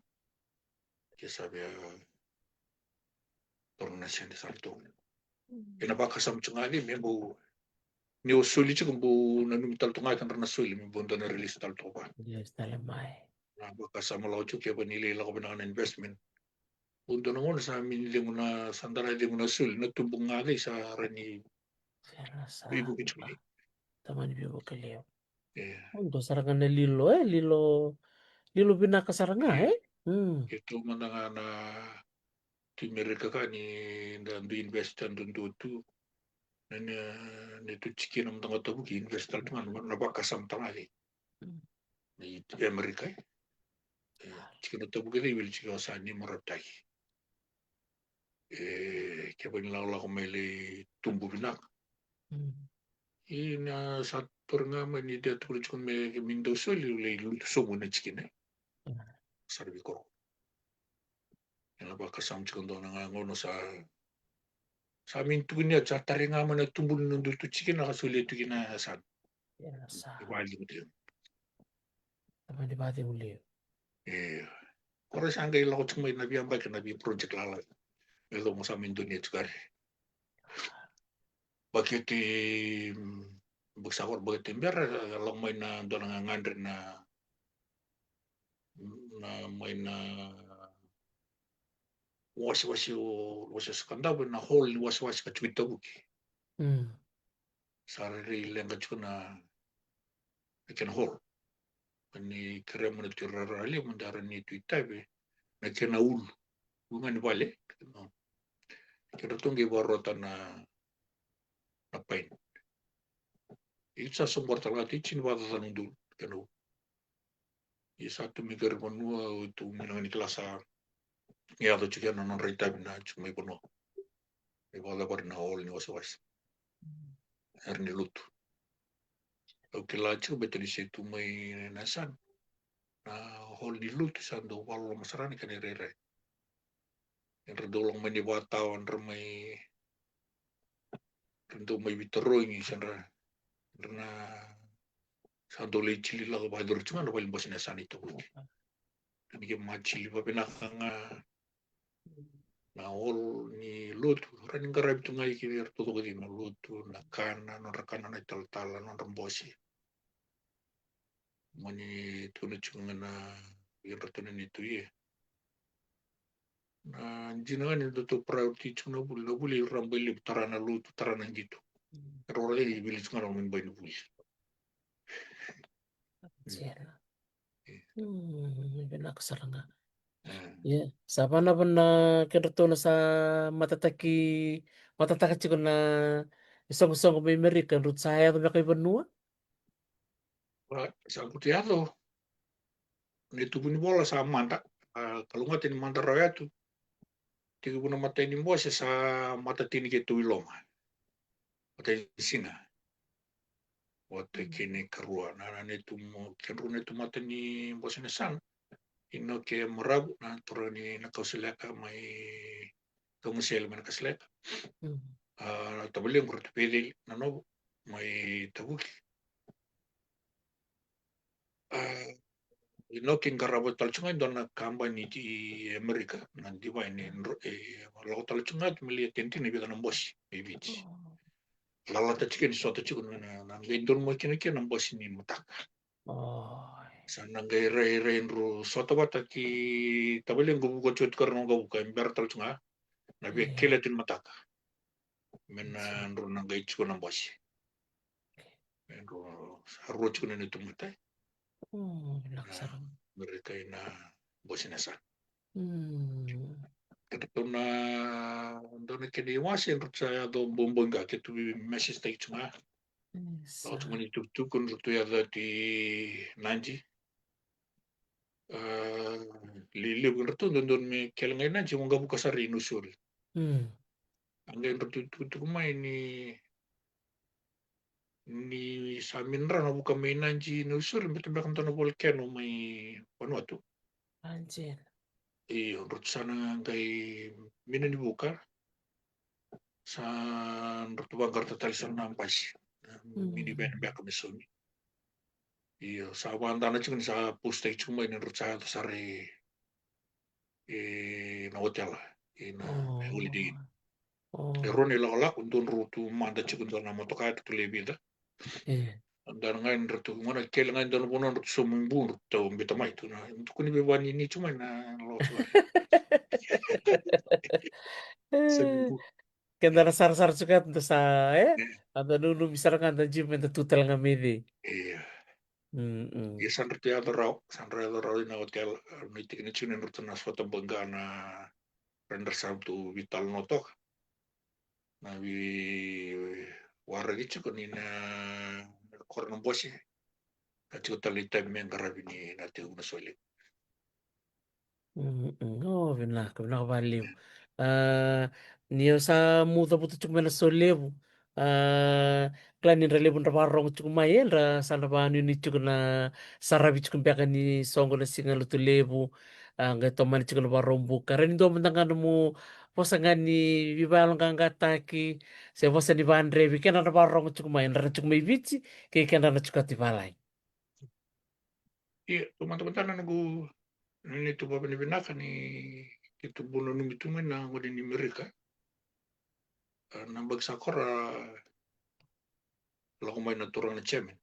Ke sa via toro na sede sa ratou. Mm. Ena vakasama tiko ga ni me bau, ni o soli tiko bau nanumi tale tu ga ke dra na soli, me bau dua na release tale tu ga. Release tale mai. Na vakasama lako tiko ke vaka ni lai lako vinaka na investment. Bau dua na gauna sa mini cegu na, sa dua na cegu na soli, na tubu ga cei sa rawa ni veivuke tiko mai. Tamani veivuke levu. E. Dua sara ga na lilo, e, lilo, lilo vinaka sara ga, e? Mm. Keitou mada ga na tu Amerika ka ni da dui invest, da dui tu. Na, na, na tu tikina mada ga tavuki, invest tale tu ga na, na vakasama tale ga. Mm. Ni Amerika, e. E, tikina tavuki cei, wili tikina sa ni moravitaki. E, ke vaka ni lakolako mai lai tubu vinaka. Mm. Ia na sa tauri ga mai ni dua tukuna tiko me, ke me dau soli, lai lutu sobu na tikina. Mm. Sa ra veikoro. Ena vakasama tiko dua na gauna sa, sa mini tukuni, sa tarai ga mai na tubu ni noda tu tikina ka solia tu kina yasana. Yasana. E vakacegu tiko. Tamani vakacegu levu. E. Ko ra sa qai lako tiko mai na veiyabaki na vei project lalai. Me cau mo sa mai donia tiko kare. Bakete, mm, baki sa koro bakete bera, lako mai na dua na gagadre na, na mai na wasewase, o, wasewase Kadavu, na hall ni wasewase ka tiko i tavuki. Mm. Sa rairai leqa tiko na, na kena hall. Ni kerea mo na tu rara levu, mo dara ni tu i tavi, na kena ulu. Ulu ga ni vale. Kedratou qai vakarota na, na paint. Ita sa sobora tale ga, ita sini vakacaca na udolu, kena ulu. Ia sa tu mai keri vanua, o tu mai na gani kila sa yaco tiko na nodra itavi na tiko mai vanua. E vakacavari na hall ni wasewase. Era ni lotu. Au kila tiko beta ni se tu mai na yasana. Na hall ni lotu sa dau vakaloloma sara na kena irairai. Era dau lako mai ni vakatawa, era mai, era dau mai veitarogi, sa dra, dra na, sa dau lai tili lako vakayacori tiko ga na valenibose na yasana i tavuki. Ni ke ma tili vavinaka ga na hall ni lotu, ra ni qaravi tu ga i kei ira taucoko cei, na lotu, na kana, nodra kana, na italatala, nodra bose. Mani tukuna tiko ga na, ira tu na ni tu ia. Na dina ga ni datou priority tiko na vuli, na vuli e raba i levu, tara na lotu, tara na qito. Mm. Era ora cei ni vili tiko ga na mani bai ni vuli. Sera. E. Mm, vinaka sara ga. E. Ia, sa vanavana kedratou na sa matataki, matataka tiko na isoqosoqo mai Amerika, drau sa yaco beka i vanua? Sa butu yaco. Na itubu ni vola sa mada, a, kalougata ni mada rawa yatu. Tekivu na matai ni bose sa matatini keitou i loma. Matai ni siga. Matai kei na ikarua. Na, na neitou mo, kedrau neitou matai ni bose na yasana. Inoke Maravu, na turaga ni Nakasaleka mai Kaugasele mai Nakasaleka. Mm. A, tavalequ Ratu Peceli Nanovo mai Tavuki. A, Inoke qarava tale tiko ga e dua na kabani i Amerika, na Divine, e, lako tale tiko ga tu me lai attend na vica na bose e Viti. Oh. Lalata tiko ni sota tiko na, na, na qai donu mai kina kina na bose ni mataka. Oh. Sa na qai rairai drau sota vata ki tavale qo vuka tiko tiko ra na qo vuka e bera tale tiko ga na via kele tini mataka. Me na drau na qai tiko na bose. Me drau sa rua tiko na neitou matai. Merika ina bose na sa. Kedatou na dua na kena iwase drau sa yaco bobo ga ketou vi message taki tiko ga. Lako tiko ga ni tukutuku drau tu yaco ti Nadi. Lelevu drau tu dodonu me kele ga i Nadi mo ga vuka sara i Nausori. A qai drau tu tukutuku mai ni ni sa midra na vuka mai Nadi Nausori beta beka dua na volcano mai Vanuatu. Io, drau tu sa na qai mina ni vuka. Sa drau tu vaqarata tale sa na basi. Mini veni beka me saumi. Io, sa vadana tiko ni sa postaki tiko mai ni drau sa yaco sara i na otela ina Holiday Inn. E rua na ilakolako, dua drau tu mada tiko dua na motoka drau tu lai vica. Dua na gai drau tu gona kele gai dua na vanua drau tu saumi bu drau tu bita mai tu na tukuni veivanini tiko mai na lako tu. Keda na sarasara tiko keda sa e ada nunumi sara ga da jiu me da tu tale ga mai cei. Ia sa drau tu yaco rawa, sa drau yaco rawa ina otela. Ni tikina tiko ni drau tu na sota baqa na redra sa tu vitalanoa toka. Na viwaraki tiko ni na koro na bose. Ka tiko tale i taimi me qaravi ni na tiko na solevu. O vinaka, vinaka vakalevu. A ni au sa mu cavuta tiko mai na solevu. A kila ni dra levu dra vakarorogo tiko mai e dra sa na vanuinui tiko na saravi tiko beka ni soqo na siga lotu levu. A qai tomani tiko na Vakaraubuka. Ra ni dua mada ga na mu vosa ga ni veivayaloqaqataki se vosa ni vadrevi kei na na vakarorogo tiko mai, dra na tiko mai Viti kei kei dra na tiko ati valai. Ia, tu mada mada na noqu ni tu vavinavinaka ni keitou bau nanumi tu mai na gone ni Merika. A na baki sa kora lako mai na turaga na chairman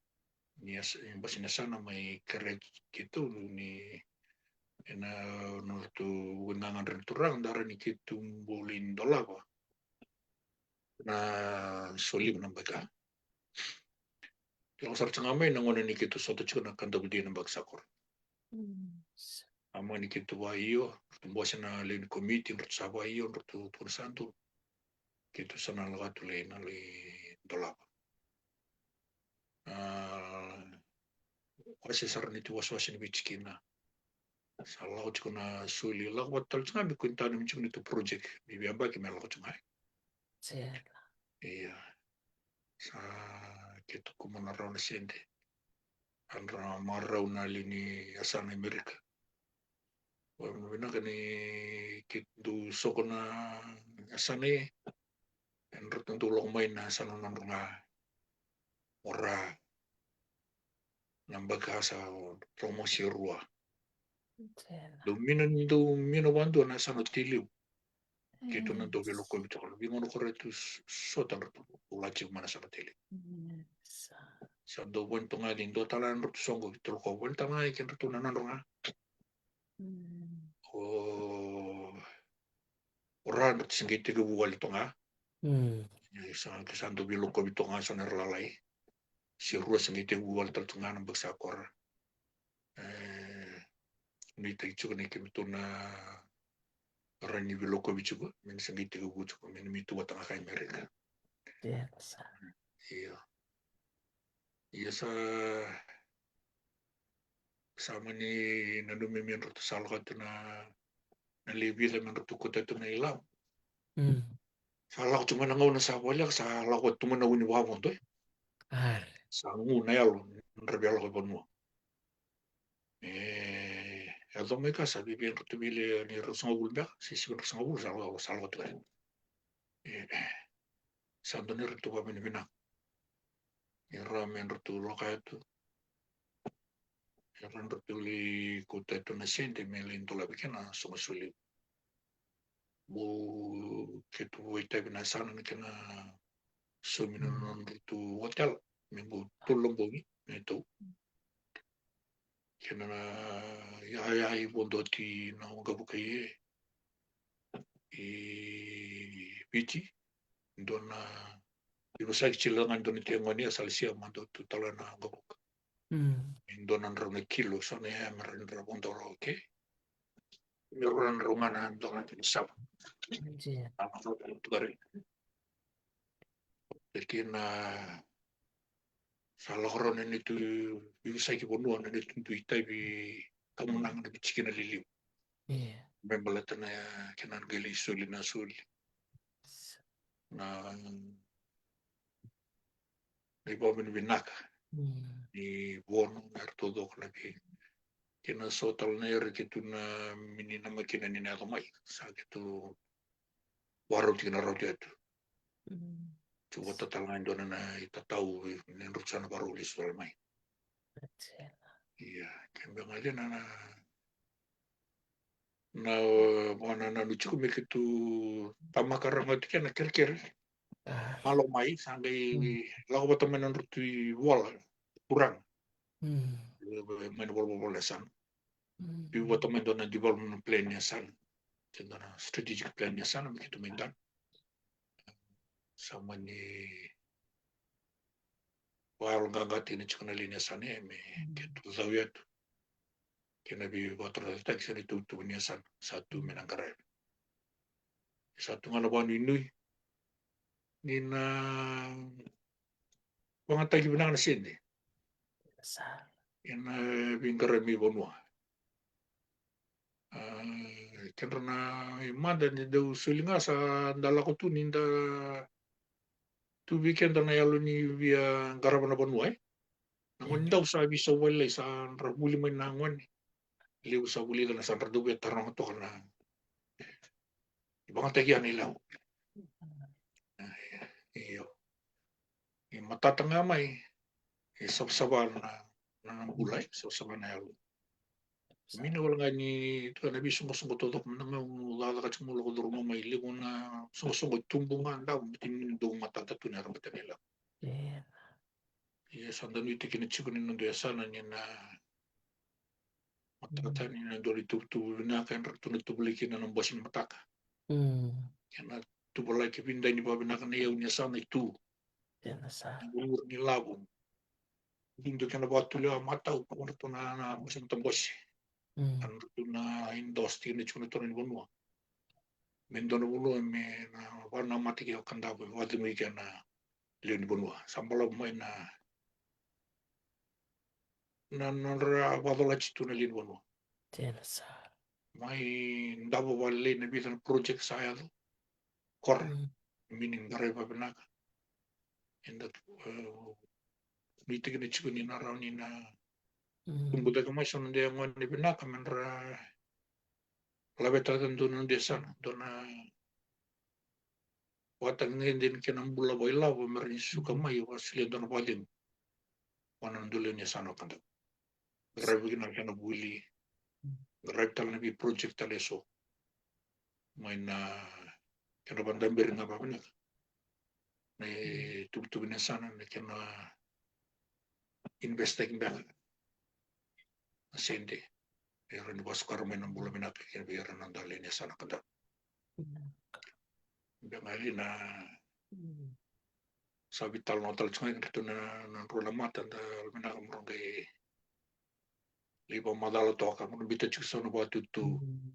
ni basi na sana mai kere keitou ni ena nodratou vakagadre na turaga dara ni keitou bau lai dolava na solevu na baki a. Lako sara tiko ga mai na gone ni keitou sota tiko na ka davudia na baki sa kora. A mani keitou va io, ratou bose na lewe ni komiti, ratou sa va io, ratou tukuna sa donu. Keitou sa na lako tu lai na lai dolava. A wase sara ni tu wasewase ni Viti kina. Sa lako tiko na soli, lako vata tale tiko ga me kua ni tanumi tiko ni tu project me via baki me lako tiko ga. Ia sa keitou kumuna rawa na sede. A dra marau na lewe ni yasana Amerika. Vavinavinaka ni keitou dau soko na yasana e, e dratou dau lako mai na yasana nodra ga. O ra na baki a sa lako mai se rua. Dau mina, dau mina vadua na yasana o Tailevu. Keitou na dau veilakovi toka. Veigauna ko ra tu sota dratou lako tiko mai na yasana o Tailevu. Sa dau vani toka ga ni dua tale na dratou soqo keitou lako vani tale ga i kedratou na nodra ga. O o ra dratou se qai tekivu wale toka ga. Sa, sa dau veilakovi toka ga so na ra lalai. Se rua se qai tekivu wale tale toka ga na baki sa kora. E nuitaki tiko na kemitou na ra ni veilakovi tiko me na se qai tekivu tiko me na mi tu vata ga kai Amerika. Io. Ia sa sa mani nanumi me dratou sa lako tu na na lewe vica me dratou kauta tu na ilavo. Sa lako tu mai na gauna sa voleka sa lako tu mai na uni vakavodo e. Sa gu na yalo na dra via lako i vanua. E yaco mai ka sa viavia dratou vile ni rau sagavulu beka se sivi drau sagavulu sa lako, sa lako tu ka. E sa dua ni ratou vavinavinaka. Ni ra me dratou lako yatu. Era dratou lai kauta tu na sede me lai dolavi kena soqo solevu. Bau keitou vakaitavi na yasana na kena saumi na nodratou otela me bau tolu na bogi me tou. kei na yaya i Vuadoti na waqavuka i, i Viti. Dua na ivosaki tiko ga dua na tiko gone, a sa lesia mada tu tale na waqavuka. Mm. E dua na drau na kilo, so na yaya me ra dra vodo rawa ke. Me rua na drau ga na dua na tiko sava. Io. A na tukari. Kei na sa lako rawa na neitou ivosaki vanua, na neitou dui tavi kamunaga na vitikina liliu. Io. Me baleta na kena qai lai soli na soli. Na na ivakavinavinaka. Mm. Ni vua na era taucoko na vei. Kei na so tale na era keitou na mini namaki kina ni na yaco mai. Sa keitou vakarau tiko na rauti atu. Mm. Keitou vota tale ga e dua na itatau ni drau sa na vakarau lesu tale mai. That's it. Ia, kei beka ga dina na na, na, na, na, na tiko me keitou tamaka rawa ga tiko na kerekere. Ah. Malo mai, sa qai, mm, lako vata mai na drau tu i vola, turaga. Mm. E, e, mai na volavola ni yasana. Mm. Biu vata mai dua na development plan ni yasana. Se dua na strategic plan ni yasana, me keitou mai dua. Sa mani vakayaloqaqataki na tiko na lewe ni yasana, e, me, mm, keitou cau yatu. Kei na veivakatorocaketaki se na ituvatuva ni yasana sa tu me na qaravi. Sa tu ga na vakanuinui ni na vakayagataki vinaka na sede. Sa. Ena veiqaravi mai vanua. A, kedra na imada ni dau soli ga sa da lako tu ni da tu vei keda na yalo ni via qarava na vanua, e. Na gone dau sa veisau vakalailai sa dra vuli mai na gone. Levu sa vulica na sa dra dau via taroga toka na ivakayagataki yani ilavo. Io. E matata ga mai, e savasava na, na, na bula, e savasava na yalo. Mina wale ga ni tu na veisoqosoqo taucoko, mada ga meu cakacaka tiko meu lako curuma mai, levu na soqosoqo e tubu ga, dau, me tini dau matata tu na yalo, matata na yalo. Io. Ia sa da nuitaka kina tiko ni noda yasana ni na mataka tani na dua na ituvatuva vinaka e ratou na tuvalaki kina na bose ni mataka. Mm. Kei na tuvalaki, veidai ni vakavinaka na iyau ni yasana e tu. Ena sa. Na vuravura ni lavo. Duidui kei na vakatulewa matau, ka ratou na, na bose, matabose. Mm. Ka ratou na endorse tiko na tiko na turaga ni vanua. Me dua na vanua me na vakanamata kei o Kadavu, me vakacegui kei na lewe ni vanua. Sa balavu mai na, na nodra vakacolati tu na lewe ni vanua. Ena sa. Mai davo vakalailai na vica na project sa yaco. Kora. Mm. Mini qaravi vakavinaka. Eda, e, nuitaka kina tiko ni na rawa ni na, mm, tubutaka mai so na noda gone vinaka me ra laveta tale dua na noda yasana, dua na vakatagedegede ni kena bula vakailavo me ra ni suka mai, vakasolia dua na vakacegu vua na noda lewe ni yasana o Kadavu. Qaravi kina na kena vuli, qaravi tale na vei project tale eso. Mai na kena vakadaberi ga vakavinaka na ituvatuva ni yasana, na kena invest-taki beka na sede. Era ni vakasuka mai na bula vinaka kei vei ira na noda lewe ni yasana o Kadavu. Mm. Beka ga li na, mm, sa veitalanoa tale tiko ga kei ratou na, na drau na mata, da vinaka mo drau qai lai vakamacala toka, mo drau biuta tiko so na vakatutu. Mm.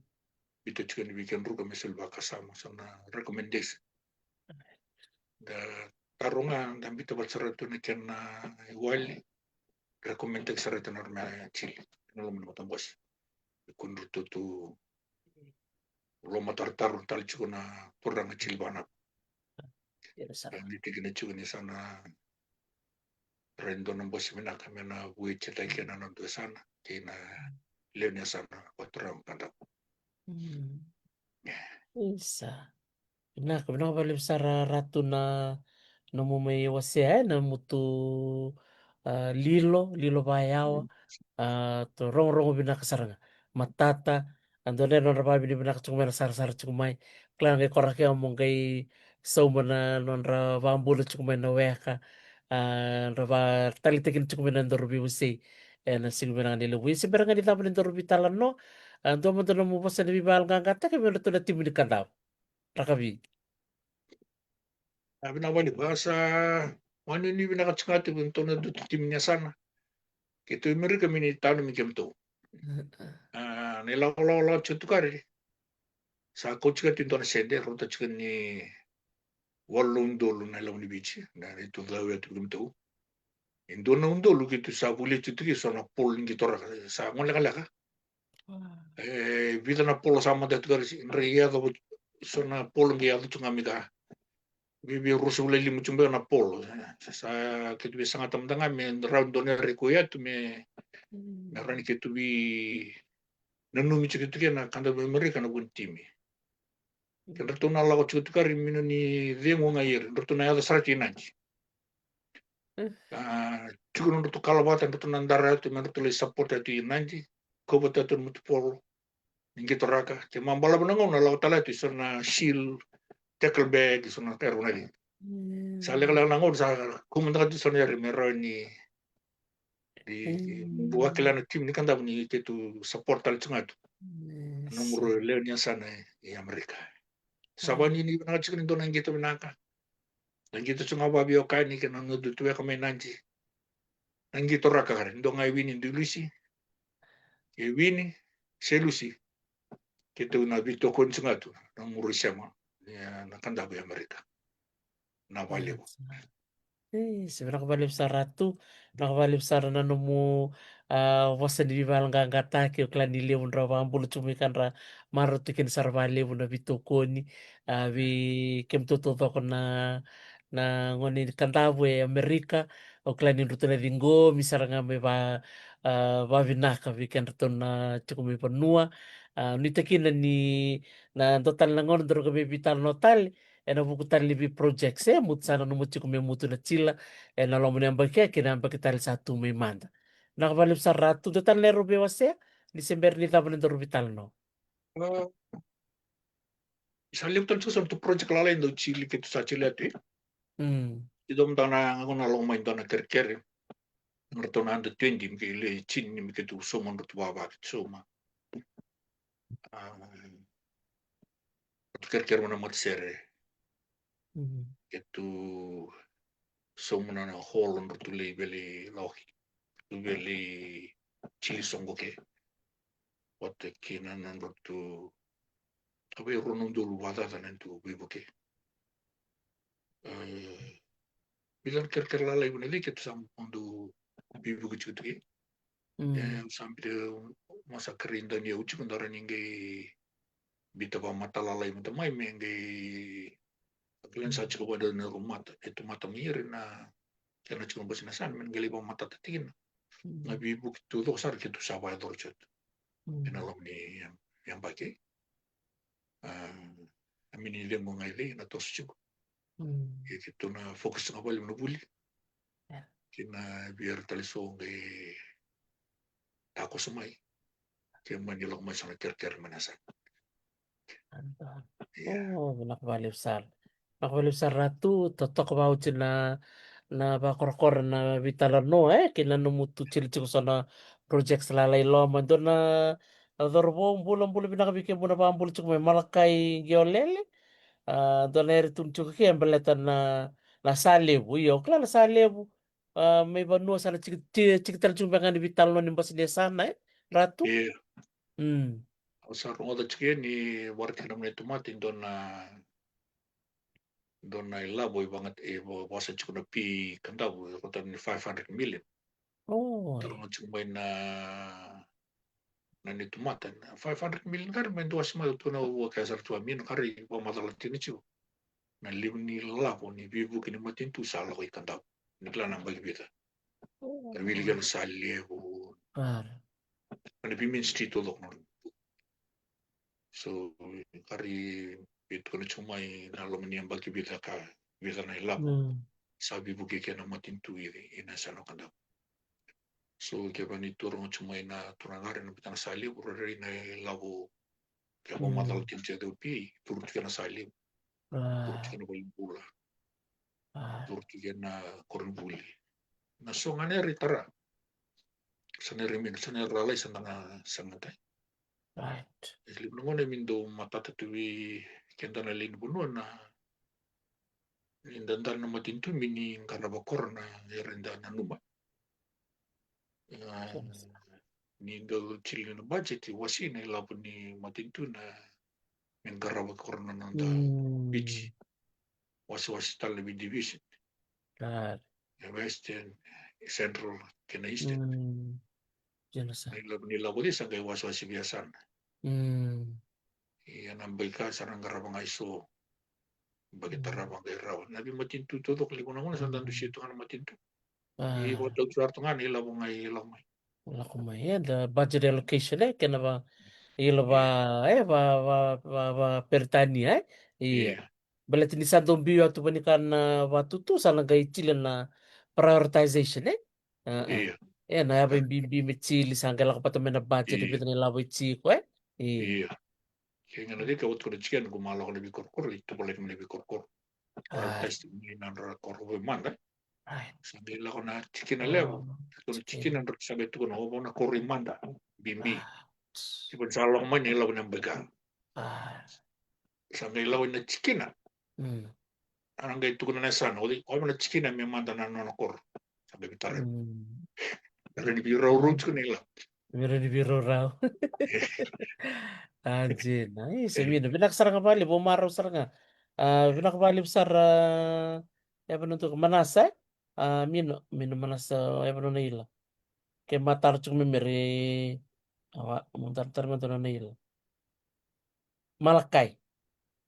Biuta tiko yani vei kemudrau ka me soli vakasama, so na recommendation. Da taro ga, da biuta vata sara tu na kena iwali, recommend-taki sara tu na rua na jili ena loma ni matabose. E kua ni ratou tu lomatarotaro tale tiko na turaga jili vanavu. Io, sa. Ka ni tiki na tiko ni sa na rai dua na bose vinaka me na vuetitaki kina na dua yasana kei na lewe ni yasana vakaturaga o Kadavu. Mm. Io. Isa. Vinaka, vinaka vakalevu sara Ratu na nomu mai wasea, e, na mutu, a, lilo, lilo vakayawa, a, to rogorogo vinaka sara ga. Matata, a, dua na nodra vakavinavinaka tiko mai na sarasara tiko mai. Kila na qai koraki mo qai sauma na nodra vakabula tiko mai na weka, a, dra vakatalitaki tiko mai na dra veivosei. ena siga vinaka ni levu. Ia se bera ga ni cava ni daru veitalanoa, a, dua mada nomu vosa ni veivakayaloqaqataki vei iratou na timi ni Kadavu. Rakavi. A, vinaka vakalevu. Sa, mani ni vinaka tiko ga tu vei iratou na dua tu timi ni yasana. Keitou i Amerika me ni tanu me keitou. A, na ilakolako tiko tu kari. Sa kau tiko tu e dua na sede, rauta tiko ni walu na udolu na ilavo ni Viti, na neitou cau ya tu keitou. E dua na udolu keitou sa volia tiko kei so na polo ni qito raka, sa gone lekaleka. E vica na polo sa mada tu kari, dra yaco, so na polo qai yaco tu ga mai ka. Vei, vei ruasagavulu ka lima tu beka na polo. Sa, sa keitou via sagata mada ga me rawa ni dua na yara e kau yatu me, me rawa ni keitou via nanumi tiko tu kei na Kadavu e Amerika na vuni timi. Kedratou na lako tiko tu kari me ni cegu ga ira, dratou na yaco sara tiko i Nadi. A, tiko nodratou kalavata, dratou na dara yatu me dratou lai support yatu i Nadi, kauta yatu na matupolo ni qito raka, ke ma balavu na gauna lako tale yatu so na shield, tackle bag, so na ka e rau na li. Sa lekaleka na gauna sa kau mada ga tu so na yara me rawa ni, ni, ni vakila na timi ni Kadavu ni keitou support tale tiko ga tu. Na nomu rau lewe ni yasana i Amerika. Sa vani ni vinaka tiko ni dua na qito vinaka. Na qito tiko ga vaveiwekani kei na noda tu weka mai Nadi. Na qito raka kari, dua ga e wini, dua e lusi. Ke wini se lusi, keitou na veitokoni tiko ga tu na nomu rau isema, ia, na Kadavu e Amerika. Na valevu. E, se vinaka vakalevu sara Ratu, vinaka vakalevu sara na nomu, a, vosa ni veivakayaloqaqataki, au kila ni levu dra vakabula tiko mai ka dra marau tu kina sara vakalevu na veitokoni, a, vei kemudou taucoko na, na gone ni Kadavu e Amerika, au kila ni drau tu na ciqomi sara ga me va, a, vavinaka vei kedratou na tiko mai vanua, a, nuitaka kina ni na dua tale na gauna drau qai mai veitalanoa tale, ena vuku tale ni vei projects e mutu sa nanuma tiko me mutu na Tila, ena loma ni yabaki kei na yabaki tale sa tu mai mada. Vinaka vakalevu sara Ratu, dua tale na erau veiwasea, ni se bera ni cava ni daru veitalanoa. A, sa levu tale tiko sa na tu project lalai dau Tila keitou sa Tila yatu. Mm. Keitou mada na gauna lako mai dua na kerekere. Ratou na under twenty, me kei le tini, me keitou sauma, ratou vava keitou sauma. A, ratou kerekere mai na matasere. Mm. Keitou sauma na hall, ratou lai via lai lako, ratou via lai Tila soqo ke. Vata kei na nodratou, a, vei rua na udolu vakacaca na neitou veivuke. E, vica na kerekere lalai vuna lai keitou sa dau veivuke tiko tu kei. Mm. E, au sa biuta, au sa kerei Daniel tiko, da rawa ni qai biuta vakamatata lalai mada mai me qai, au kila ni sa tiko vata na rua mata, e tu mata mai ira na, kena tiko na basi na same, me qai lai vakamatata tiko kina. Mm. Na veivuke taucoko sara keitou sa vakayacora tiko tu. Mm. Ena loma ni yab-, yabaki. A, a mini lequ ga i cei na toso tiko. Mm. Ia keitou na focus ga valevu na vuli. Yeah. Kei na vei ira tale so qai takoso mai. Ke mani lako mai so na kerekere mai na same. Anton. Yeah. O, vinaka vakalevu sara. Vinaka vakalevu sara Ratu, totoka vakaoti na, na vakakorokoro na veitalanoa, e, kei na nomu tu Tila tiko so na projects lalai loma. Dua na, a, cauravou, bula, bula vinaka vei kemuni na vakabula tiko mai Malakai Qiolele. A, dua na ere tu tiko ke baleta na, na Salevu, io, kila na Salevu. A, mai vanua sa na tiki, ti-, tiki tale tiko beka ga ni veitalanoa ni basi ni yasana, e, Ratu? Io. Mm. Au sa rogoca tiko ni varatikina mai na tamata e dua na, dua na ilavo e vaqa-, e va-, vosa tiko na P Kadavu, e rauta ni five hundred million. O. Taroga tiko mai na, na neitou mata, na five hundred million kari me dua wase mai, au tukuna vua kaya sara tu a mina kari vakamacala tiko ni tiko. Na levu ni lavo ni veivuke ni matanitu sa lako i Kadavu. Ni kila na yabaki vica. O. Ka wili kina Salevu. Kara. Ka na Vimini Street taucoko. So, kari veitukuna tiko mai na loma ni yabaki vica ka vica na ilavo. Mm. Sa veivuke kina na matanitu i, i na yasana o Kadavu. So, kevaka ni tu rogo tiko mai na turaga rei na vita na Salevu, rairai na ilavo, kevaka macala tiko ni tiko P A, turu tiko na Salevu. A. Turu tiko na valenibula. A. Turu tiko na koronivuli. Na so ga na ere tara. Sa na ira e mini, sa na ira lalai, sa da na saga tai. Right. E levu na gauna e mini dau matata tu vei keda na lewe ni vanua na, ni da dau na matanitu me ni qarava koro na era da nanuma. Ah, ni dau tili na budget, wasei na ilavo ni matanitu na me qarava koro na noda Viti. Wasewase tale na vei division. Right. E Western, Central, kei na Eastern. Mm. Genocide. Na ilavo, na ilavo cei sa qai wasewase vei yasana. Mm. Ia na baika sa na qarava ga e so. Baki tarava qai rawa. Na vei matanitu taucoko levu na gauna sa da dusia tu ga na matanitu. Ah. I vakatau sara tu ga na ilavo ga i lako mai. Lako mai, e, the budget allocation, e, kena va, ila va, e, va, va, va, va Peritania, e? Ia. Ia. Baleta ni sa dau biu atu vani ka na vatutu, sa na qai tila na prioritization, e? Ah, ah. Ia. E, na yava i bibi me tili, sa qai lako vata mai na budget, e vica na ilavo e tiko, e? Ia. Ia. Kei ga na cei ka vatuka na tikina, qo ma lako na veikorokoro, i tuvalaki mai na veikorokoro. Ah. Prioritize mai na nodra koro vei mada. Right. Sa qai lako na tikina levu. Oh, tikina. Sa qai tukuna o na koro i mada. Bibi. Ah. Tipo ni sa lako mai na ilavo na baika. Ah. Sa qai lako na tikina. Mm. A na qai tukuna na yasana, o na tikina me mada na nona koro. Sa qai veitarai. Mm. Era ni veiraurau tiko na ilavo. Mira ni veiraurau. A, dina. Isa, Mino. Vinaka sara ga vakalevu, marau sara ga. A, vinaka vakalevu sara, e, vanua tu Manasa, e? A, Mino, Mino Manasa, e, vanua na ila. Ke mataro tiko me miri, awa, mo taratara me dua na ila. Malakai.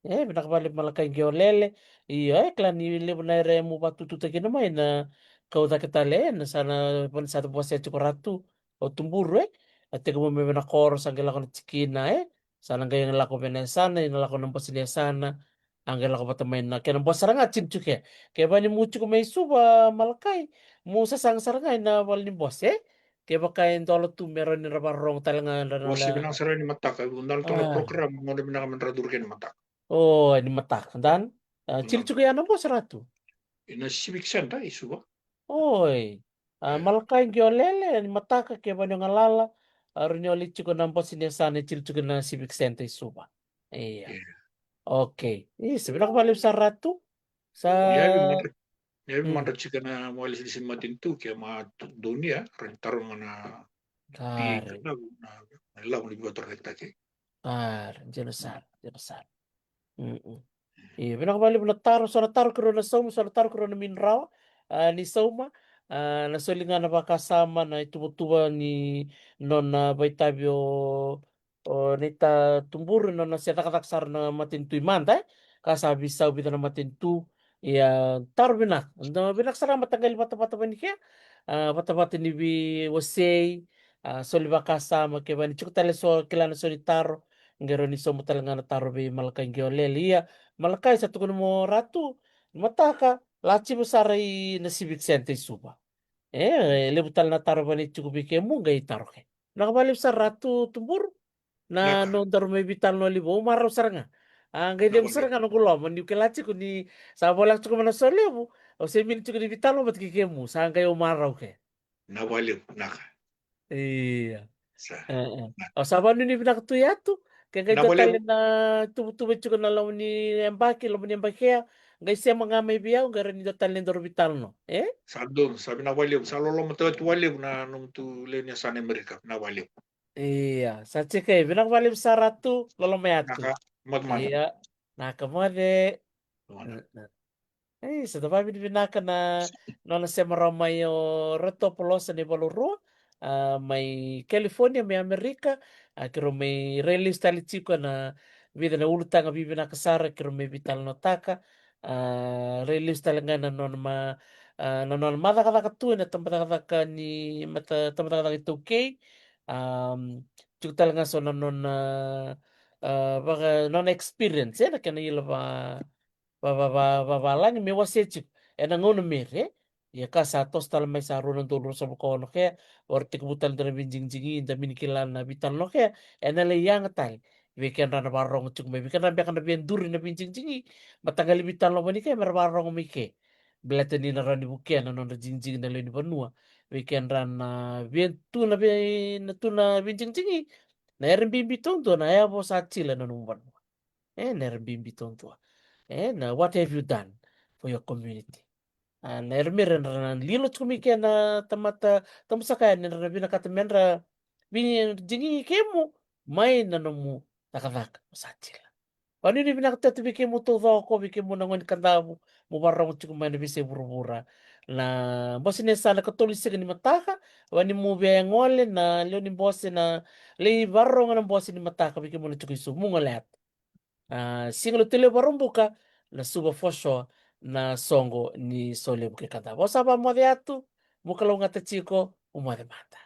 E, vinaka vakalevu Malakai Qiolele. Io, e, kila ni levu na ere mu vatututaki kina mai na kau cake tale, e, na sa na, vani sa vosa tiko Ratu, o Tuburu, e. A tekivu mai vei na koro, sa qai lako na tikina, e. Sa na qai lako vei na yasana, e na lako na bose ni yasana, a qai lako vata mai na, kena bose sara ga tini tiko ke. Ke vani mu tiko mai Suva Malakai, mu sasaga sara ga ina vale ni bose, e. Kevaka e dola tu me rawa ni ra vakarorogo tale ga na, na, Bose na vinaka sara ni mataka, e dua na tolo program, gauna vinaka me dra curu kina mataka. O, ni mataka, dan? A, tili tiko ya na bose Ratu? Ina Civic Centre, i Suva. Oi. A, Malakai Qiolele, ni mataka ke vani o galala, a, rawa ni o lai tiko na bose ni yasana, e tili tiko na Civic Centre i Suva. Ia. Ia. Okay. Isa, vinaka vakalevu sara Ratu. Sa Ni yavi madra, ni yavi madra tiko na mawale sili sili matanitu ke ma tu-, donia, ra ni taro ga na Kare. Na, na ilavo ni veivakatoroitaki. Kare, dina sara, dina sara. Mm-mm. Io, vinaka vakalevu na taro, so na taro keirau na sauma, so na taro keirau na mini rawa, a, ni sauma, a, na soli ga na vakasama, na ituvatuva ni nona vakaitavi o, o Neita Tuburu, nona se cakacaka sara na matanitu i mada, e? Ka sa veisau vica na matanitu, ia, taro vinaka. Dua vinaka sara mataqali vatavata vani kea, a, vatavata ni veiwasei, a, soli vakasama, ke vani tiko tale so, kila na so ni taro, qai rawa ni sauma tale ga na taro vei Malakai Qiolele. Ia, Malakai sa tukuna mo Ratu, mataka, lachiva sara i na Civic Centre i Suva. E, e levu tale na taro vani tiko vei kemu, qai taro ke. Vinaka vakalevu sara Ratu Tuburu. Na nodaru mai veitalanoa levu, au marau sara ga. A, qai cegu sara ga noqu loma, niu kila tiko ni sa voleka tiko mai na so levu, au se mini tiko ni veitalanoa vata kei kemu, sa qai au marau ke. Na vakalevu, naka. Ia. Sa. E, e. Au sa vanuinui vinaka tu i atu, ke qai dua tale na tuvatuva tiko na loma ni yabaki, loma ni yabaki ya, qai sema ga mai vei au, qai rawa ni dua tale na daru veitalanoa, e? Sa donu, sa vinaka vakalevu, sa loloma tu vakalevu na nomu tu lewe ni yasana Amerika, vinaka vakalevu. Ia, sa tiko e, vinaka vakalevu sara Ratu, loloma i atu. Naka, moce mada. Ia, naka moce. Moce mada. E, sa da vakavinavinaka na nona sema rawa mai o Ratopolosa na iValarua, a, mai California, mai Amerika, a, keirau mai rai lesu tale tiko na vica na ulutaga vivinaka sara, keirau mai veitalanoataka, a, rai lesu tale ga na nona ma, a, na nona macakacaka tu ena tabacakacaka ni mata, tabacakacaka iTaukei, a, tiko tale ga so na nona, a, vaka, nona experience, e, na kena ila va, va, va, va, vavalagi me wasea tiko ena gauna me re. Ia ka sa toso tale mai sa rua na udolu ruasagavulu ka ono kea, o ra tekivu tale dua na veidigidigi, da mini kila na veitalanoa kea, ena lai yaga tale vei kedra na vakarorogo tiko mai, vei kedra beka na via duri na veidigidigi, mataqali veitalanoa vani kea me ra vakarorogo mai ke. Baleta ni na rawa ni vukea na nodra jigijigi na lewe ni vanua. Vei kedra na vei tu na vei na tu na vei jigijigi, na era bibi taudua na yavo sa tila na nomu vanua. E na era bibi taudua. E na what have you done for your community? A na era mera na lilo tiko mai kea na tamata tamusaka yani, era na vinakata medra vei jigijigi kemu mai na nomu cakacaka mo sa tila. Vakanuinui vinaka tatu vei kemu taucoko, vei kemu na gone ni Kadavu mo vakarogo tiko mai na veisei vuravura. Na bose ni yasana katolu ni siga ni mataka, vani mu via gole na lewe ni bose na lei vakarogo na bose ni mataka vei kemu na tiko i Suva, mu gole atu. A siga lo tele vakarobuka na Suva for sure, na soqo ni Solevu kei Kadavu. Au sa vakamoce atu, mu kalougata tiko, u moce mada.